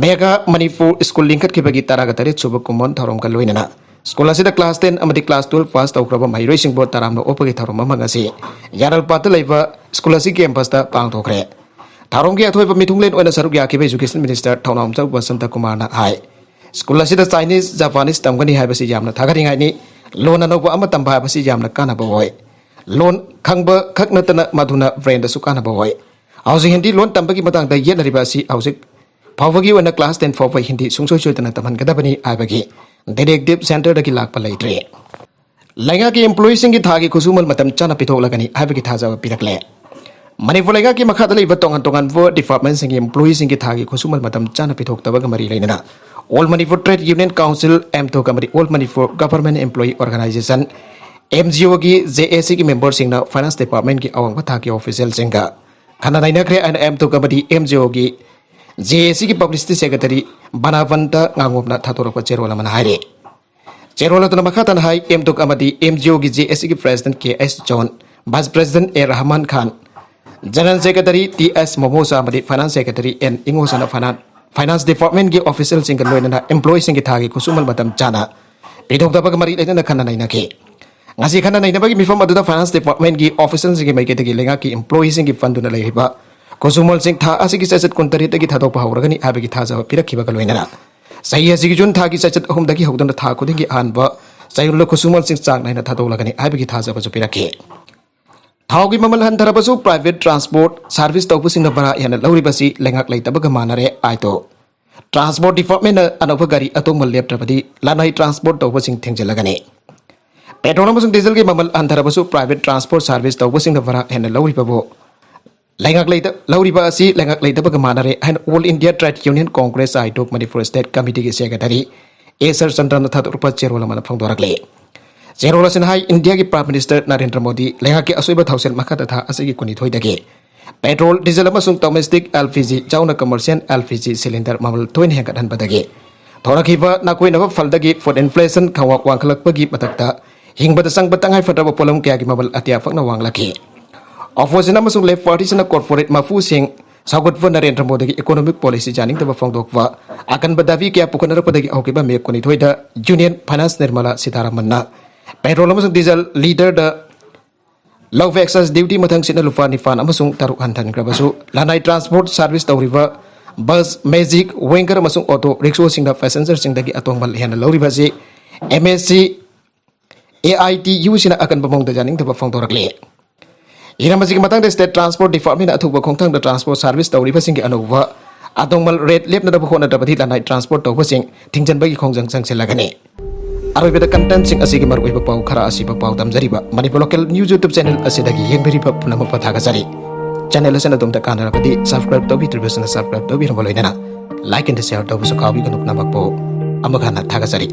Mega Manipur School ꯂꯤꯡꯈꯠꯈꯤꯕꯒꯤ ꯇꯔꯥꯒ ꯇꯔꯦꯠ ꯁꯨꯕ ꯀꯨꯝꯑꯣꯟ ꯊꯧꯔꯝꯒ ꯂꯣꯏꯅꯅ school ꯑꯁꯤꯗ class ten ꯑꯃꯗꯤ class twelve pass ꯇꯧꯈ꯭ꯔꯕ ꯃꯍꯩꯔꯣꯏꯁꯤꯡꯕꯨ ꯇꯔꯥꯝꯅ ꯑꯣꯛꯄꯒꯤ ꯊꯧꯔꯝ ꯑꯃ ꯉꯁꯤ ꯌꯥꯔꯜꯄꯥꯠꯇ ꯂꯩꯕ school ꯑꯁꯤ campus ꯇ ꯄꯥꯡꯊꯣꯛꯈ꯭ꯔꯦ꯫ ꯊꯧꯔꯝꯒꯤ ꯑꯊꯣꯏꯕ ꯃꯤꯊꯨꯡꯂꯦꯟ ꯑꯣꯏꯅ ꯁꯔꯨꯛ ꯌꯥꯈꯤꯕ Education Minister ꯊꯧꯅꯥꯎꯖꯝ ꯕꯁꯟꯇ ꯀꯨꯃꯥꯔꯅ ꯍꯥꯏ, school ꯑꯁꯤꯗ Chinese, Japanese ꯇꯝꯒꯅꯤ ꯍꯥꯏꯕꯁꯤ ꯌꯥꯝꯅ ꯊꯥꯒꯠꯅꯤꯡꯉꯥꯏꯅꯤ꯫ ꯂꯣꯟ ꯑꯅꯧꯕ ꯑꯃ ꯇꯝꯕ ꯍꯥꯏꯕꯁꯤ ꯌꯥꯝꯅ ꯀꯥꯟꯅꯕ ꯑꯣꯏ꯫ ꯂꯣꯟ ꯈꯪꯕ ꯈꯛ ꯅꯠꯇꯅ ꯃꯗꯨꯅ brain ꯗꯁꯨ ꯀꯥꯟꯅꯕ ꯑꯣꯏ꯫ ꯍꯧꯖꯤꯛ ꯍꯤꯟꯗꯤ ꯂꯣꯟ ꯇꯝꯕꯒꯤ ꯃꯇꯥꯡꯗ ꯌꯦꯠꯅꯔꯤꯕ ꯑꯁꯤ ꯍꯧꯖꯤꯛ ꯐꯥꯎꯕꯒꯤ ꯑꯣꯏꯅ class ten ꯐꯥꯎꯕ ꯍꯤꯟꯗꯤ ꯁꯨꯡꯁꯣꯏ ꯁꯣꯏꯗꯅ ꯇꯝꯍꯟꯒꯗꯕꯅꯤ ꯍꯥꯏꯕꯒꯤ directive centre ꯗꯒꯤ ꯂꯥꯛꯄ ꯂꯩꯇ꯭ꯔꯤ꯫ ꯂꯩꯉꯥꯛꯀꯤ employee ꯁꯤꯡꯒꯤ ꯊꯥꯒꯤ ꯈꯨꯠꯁꯨꯃꯟ ꯃꯇꯝ ꯆꯥꯅ ꯄꯤꯊꯣꯛꯂꯒꯅꯤ ꯍꯥꯏꯕꯒꯤ ꯊꯥꯖꯕ ꯄꯤꯔꯛꯂꯦ꯫ ꯃꯅꯤꯄꯨꯔ ꯂꯩꯉꯥꯛꯀꯤ ꯃꯈꯥꯗ ꯂꯩꯕ ꯇꯣꯉꯥꯟ ꯇꯣꯉꯥꯟꯕ department ꯁꯤꯡꯒꯤ employee ꯁꯤꯡꯒꯤ ꯊꯥꯒꯤ ꯈꯨꯠꯁꯨꯃꯟ ꯃꯇꯝ ꯆꯥꯅ ꯄꯤꯊꯣꯛꯇꯕꯒ ꯃꯔꯤ ꯂꯩꯅꯅ All Manipur Trade Union Council, ꯑꯦꯝꯇꯣꯛ ꯑꯃꯗꯤ All Manipur Government Employee Organisation, M G O ꯒꯤ J A C ꯒꯤ member ꯁꯤꯡꯅ finance department ꯀꯤ ꯑꯋꯥꯡꯕ ꯊꯥꯛꯀꯤ official ꯁꯤꯡꯒ ꯈꯟꯅ ꯅꯩꯅꯈ꯭ꯔꯦ ꯍꯥꯏꯅ ꯑꯦꯝꯇꯣꯛ ꯑꯃꯗꯤ M G O ꯒꯤ J A C ꯒꯤ publicity secretary ꯕꯅꯥꯕꯟꯇ ꯉꯥꯉꯣꯝꯅ ꯊꯥꯗꯣꯔꯛꯄ ꯆꯦꯔꯣꯜ ꯑꯃꯅ ꯍꯥꯏꯔꯤ꯫ ꯆꯦꯔꯣꯜ ꯑꯗꯨꯅ ꯃꯈꯥ ꯇꯥꯅ ꯍꯥꯏ, ꯑꯦꯝꯇꯣꯛ ꯑꯃꯗꯤ M G O ꯒꯤ J A C ꯒꯤ president K S John, vice president A Rahman Khan, general secretary T S Momosa ꯑꯃꯗꯤ finance secretary N ꯏꯉꯣꯁꯅ finance, finance department ꯀꯤ official ꯁꯤꯡꯒ ꯂꯣꯏꯅꯅ employee ꯁꯤꯡꯒꯤ ꯊꯥꯒꯤ ꯈꯨꯠꯁꯨꯃꯟ ꯃꯇꯝ ꯆꯥꯅ ꯄꯤꯊꯣꯛꯇꯕꯒ ꯃꯔꯤ ꯂꯩꯅꯅ ꯈꯟꯅ ꯅꯩꯅꯈꯤ꯫ ꯉꯁꯤ ꯈꯟꯅ ꯅꯩꯅꯕꯒꯤ ꯃꯤꯐꯝ ꯑꯗꯨꯗ finance department ꯀꯤ official ꯁꯤꯡꯒꯤ ꯃꯥꯏꯀꯩꯗꯒꯤ ꯂꯩꯉꯥꯛꯀꯤ employee ꯁꯤꯡꯒꯤ ꯐꯟꯗꯨꯅ ꯂꯩꯔꯤꯕ ꯈꯨꯠꯁꯨꯃꯟꯁꯤꯡ ꯊꯥ ꯑꯁꯤꯒꯤ ꯆꯩꯆꯠ ꯀꯨꯟꯇꯔꯦꯠꯇꯒꯤ ꯊꯥꯗꯣꯛꯄ ꯍꯧꯔꯒꯅꯤ ꯍꯥꯏꯕꯒꯤ ꯊꯥꯖꯕ ꯄꯤꯔꯛꯈꯤꯕꯒ ꯂꯣꯏꯅꯅ ꯆꯍꯤ ꯑꯁꯤꯒꯤ ꯖꯨꯟ ꯊꯥꯒꯤ ꯆꯩꯆꯠ ꯑꯍꯨꯝꯗꯒꯤ ꯍꯧꯗꯨꯅ ꯊꯥ ꯈꯨꯗꯤꯡꯒꯤ ꯑꯍꯥꯟꯕ ꯆꯌꯣꯜꯗ ꯈꯨꯠꯁꯨꯃꯟꯁꯤꯡ ꯆꯥꯡ ꯅꯥꯏꯅ ꯊꯥꯗꯣꯛꯂꯒꯅꯤ ꯍꯥꯏꯕꯒꯤ ꯊꯥꯖꯕꯁꯨ ꯄꯤꯔꯛꯈꯤ꯫ ꯊꯥꯎꯒꯤ ꯃꯃꯜ ꯍꯟꯊꯔꯕꯁꯨ private transport service ꯇꯧꯕꯁꯤꯡꯅ ꯚꯔꯥ ꯍꯦꯟꯅ ꯂꯧꯔꯤꯕꯁꯤ ꯂꯩꯉꯥꯛ ꯂꯩꯇꯕꯒ ꯃꯥꯟꯅꯔꯦ ꯍꯥꯏꯗꯣ꯫ Transport department ꯅ ꯑꯅꯧꯕ ꯒꯥꯔꯤ ꯑꯇꯣꯡꯕ ꯂꯦꯞꯇ꯭ꯔꯕꯗꯤ ꯂꯅꯥꯏ transport ꯇꯧꯕꯁꯤꯡ ꯊꯤꯡꯖꯤꯜꯂꯒꯅꯤ꯫ ꯄꯦꯇ꯭ꯔꯣꯜ ꯑꯃꯁꯨꯡ ꯗꯤꯖꯜꯒꯤ ꯃꯃꯜ ꯍꯟꯊꯔꯕꯁꯨ private transport service ꯇꯧꯕꯁꯤꯡꯅ ꯚꯔꯥ ꯍꯦꯟꯅ ꯂꯧꯔꯤꯕꯕꯨ ꯂꯩꯉꯥꯛ ꯂꯩꯇ-, ꯂꯧꯔꯤꯕ ꯑꯁꯤ ꯂꯩꯉꯥꯛ ꯂꯩꯇꯕꯒ ꯃꯥꯟꯅꯔꯦ ꯍꯥꯏꯅ All India Trade Union Congress, ꯑꯥꯏꯇꯣꯛ, Manipur State Committeeꯒꯤ Secretary ꯑꯦ ꯁꯔꯆꯟꯗ꯭ꯔꯅ ꯊꯥꯗꯣꯔꯛꯄ ꯆꯦꯔꯣꯜ ꯑꯃꯅ ꯐꯣꯡꯗꯣꯔꯛꯂꯤ꯫ ꯆꯦꯔꯣꯜ ꯑꯁꯤꯅ ꯍꯥꯏ, ꯏꯟꯗꯤꯌꯥꯒꯤ Prime Minister ꯅꯔꯦꯟꯗ꯭ꯔ ꯃꯣꯗꯤ ꯂꯩꯉꯥꯛꯀꯤ ꯑꯁꯣꯏꯕ ꯊꯧꯁꯤꯜ ꯃꯈꯥ ꯇꯥꯊꯥ ꯑꯁꯤꯒꯤ ꯀꯨꯟꯅꯤꯊꯣꯏꯗꯒꯤ ꯄꯦꯇ꯭ꯔꯣꯜ, ꯗꯤꯖꯜ ꯑꯃꯁꯨꯡ domestic L P G, ꯆꯥꯎꯅ commercial L P G cylinder ꯃꯃꯜ ꯇꯣꯏꯅ ꯍꯦꯟꯒꯠꯍꯟꯕꯗꯒꯤ ꯊꯣꯔꯛꯈꯤꯕ ꯅꯥꯀꯣꯏꯅꯕ ꯐꯜꯗꯒꯤ food inflation ꯈꯪꯋꯥꯛ ꯋꯥꯡꯈꯠꯂꯛꯄꯒꯤ ꯃꯊꯛꯇ ꯍꯤꯡꯕꯗ ꯆꯪꯕ ꯇꯉꯥꯏ ꯐꯗ꯭ꯔꯕ ꯄꯣꯠꯂꯝ ꯀꯌꯥꯒꯤ ꯃꯃꯜ ꯑꯇꯤꯌꯥ ꯐꯛꯅ ꯋꯥꯡꯂꯛꯈꯤ꯫ Opposition ꯑꯃꯁꯨꯡ Left Partyꯁꯤꯡꯅ corporate ꯃꯄꯨꯁꯤꯡ ꯁꯧꯒꯠꯄ ꯅꯔꯦꯟꯗ꯭ꯔ ꯃꯣꯗꯤꯒꯤ economic policy ꯌꯥꯅꯤꯡꯗꯕ ꯐꯣꯡꯗꯣꯛꯄ, ꯑꯀꯟꯕ ꯗꯥꯕꯤ ꯀꯌꯥ ꯄꯨꯈꯠꯅꯔꯛꯄꯗꯒꯤ ꯍꯧꯈꯤꯕ ꯃꯦ ꯀꯨꯟꯅꯤꯊꯣꯏꯗ Union Finance Nirmala Sitharamanꯅ ꯄꯦꯇ꯭ꯔꯣꯜ ꯑꯃꯁꯨꯡ ꯗꯤꯖꯜ ꯂꯤꯇꯔꯗ ꯂꯧꯕ excise duty ꯃꯊꯪꯁꯤꯠꯅ ꯂꯨꯄꯥ ꯅꯤꯄꯥꯟ ꯑꯃꯁꯨꯡ ꯇꯔꯨꯛ ꯍꯟꯊꯍꯟꯈ꯭ꯔꯕꯁꯨ, ꯂꯅꯥꯏ transport service ꯇꯧꯔꯤꯕ bus, magic, winger ꯑꯃꯁꯨꯡ auto rickshawꯁꯤꯡꯗ passengerꯁꯤꯡꯗꯒꯤ ꯑꯇꯣꯡꯕ ꯍꯦꯟꯅ ꯂꯧꯔꯤꯕ ꯑꯁꯤ M S C, A I T Uꯁꯤꯅ ꯑꯀꯟꯕ ꯃꯑꯣꯡꯗ ꯌꯥꯅꯤꯡꯗꯕ ꯐꯣꯡꯗꯣꯔꯛꯂꯤ꯫ ꯍꯤꯔꯝ ꯑꯁꯤꯒꯤ ꯃꯇꯥꯡꯗ State Transport Departmentꯅ ꯑꯊꯨꯕ ꯈꯣꯡꯊꯥꯡꯗ transport service ꯇꯧꯔꯤꯕꯁꯤꯡꯒꯤ ꯑꯅꯧꯕ ꯑꯇꯣꯡꯕ rate ꯂꯦꯞꯅꯅꯕ ꯍꯣꯠꯅꯗ꯭ꯔꯕꯗꯤ ꯂꯅꯥꯏ transport ꯇꯧꯕꯁꯤꯡ ꯊꯤꯡꯖꯤꯟꯕꯒꯤ ꯈꯣꯡꯖꯪ ꯆꯪꯁꯤꯜꯂꯒꯅꯤ꯫ ꯑꯔꯣꯏꯕꯗ contentꯁꯤꯡ ꯑꯁꯤꯒꯤ ꯃꯔꯨꯑꯣꯏꯕ ꯄꯥꯎ ꯈꯔ ꯑꯁꯤꯕ ꯄꯥꯎ ꯇꯝꯖꯔꯤꯕ Manipur Local News YouTube channel ꯑꯁꯤꯗꯒꯤ ꯌꯦꯡꯕꯤꯔꯤꯕ ꯄꯨꯝꯅꯃꯛꯄꯨ ꯊꯥꯒꯠꯆꯔꯤ꯫ Channel ꯑꯁꯤꯅ ꯑꯗꯣꯝꯗ ꯀꯥꯟꯅꯔꯕꯗꯤ subscribe ꯇꯧꯕꯤꯗ꯭ꯔꯤꯕꯁꯤꯡꯅ subscribe ꯇꯧꯕꯤꯔꯝꯕ ꯂꯣꯏꯅꯅ like and share ꯇꯧꯕꯁꯨ ꯀꯥꯎꯕꯤꯒꯅꯨ꯫ ꯄꯨꯝꯅꯃꯛꯄꯨ ꯑꯃꯨꯛ ꯍꯟꯅ ꯊꯥꯒꯠꯆꯔꯤ꯫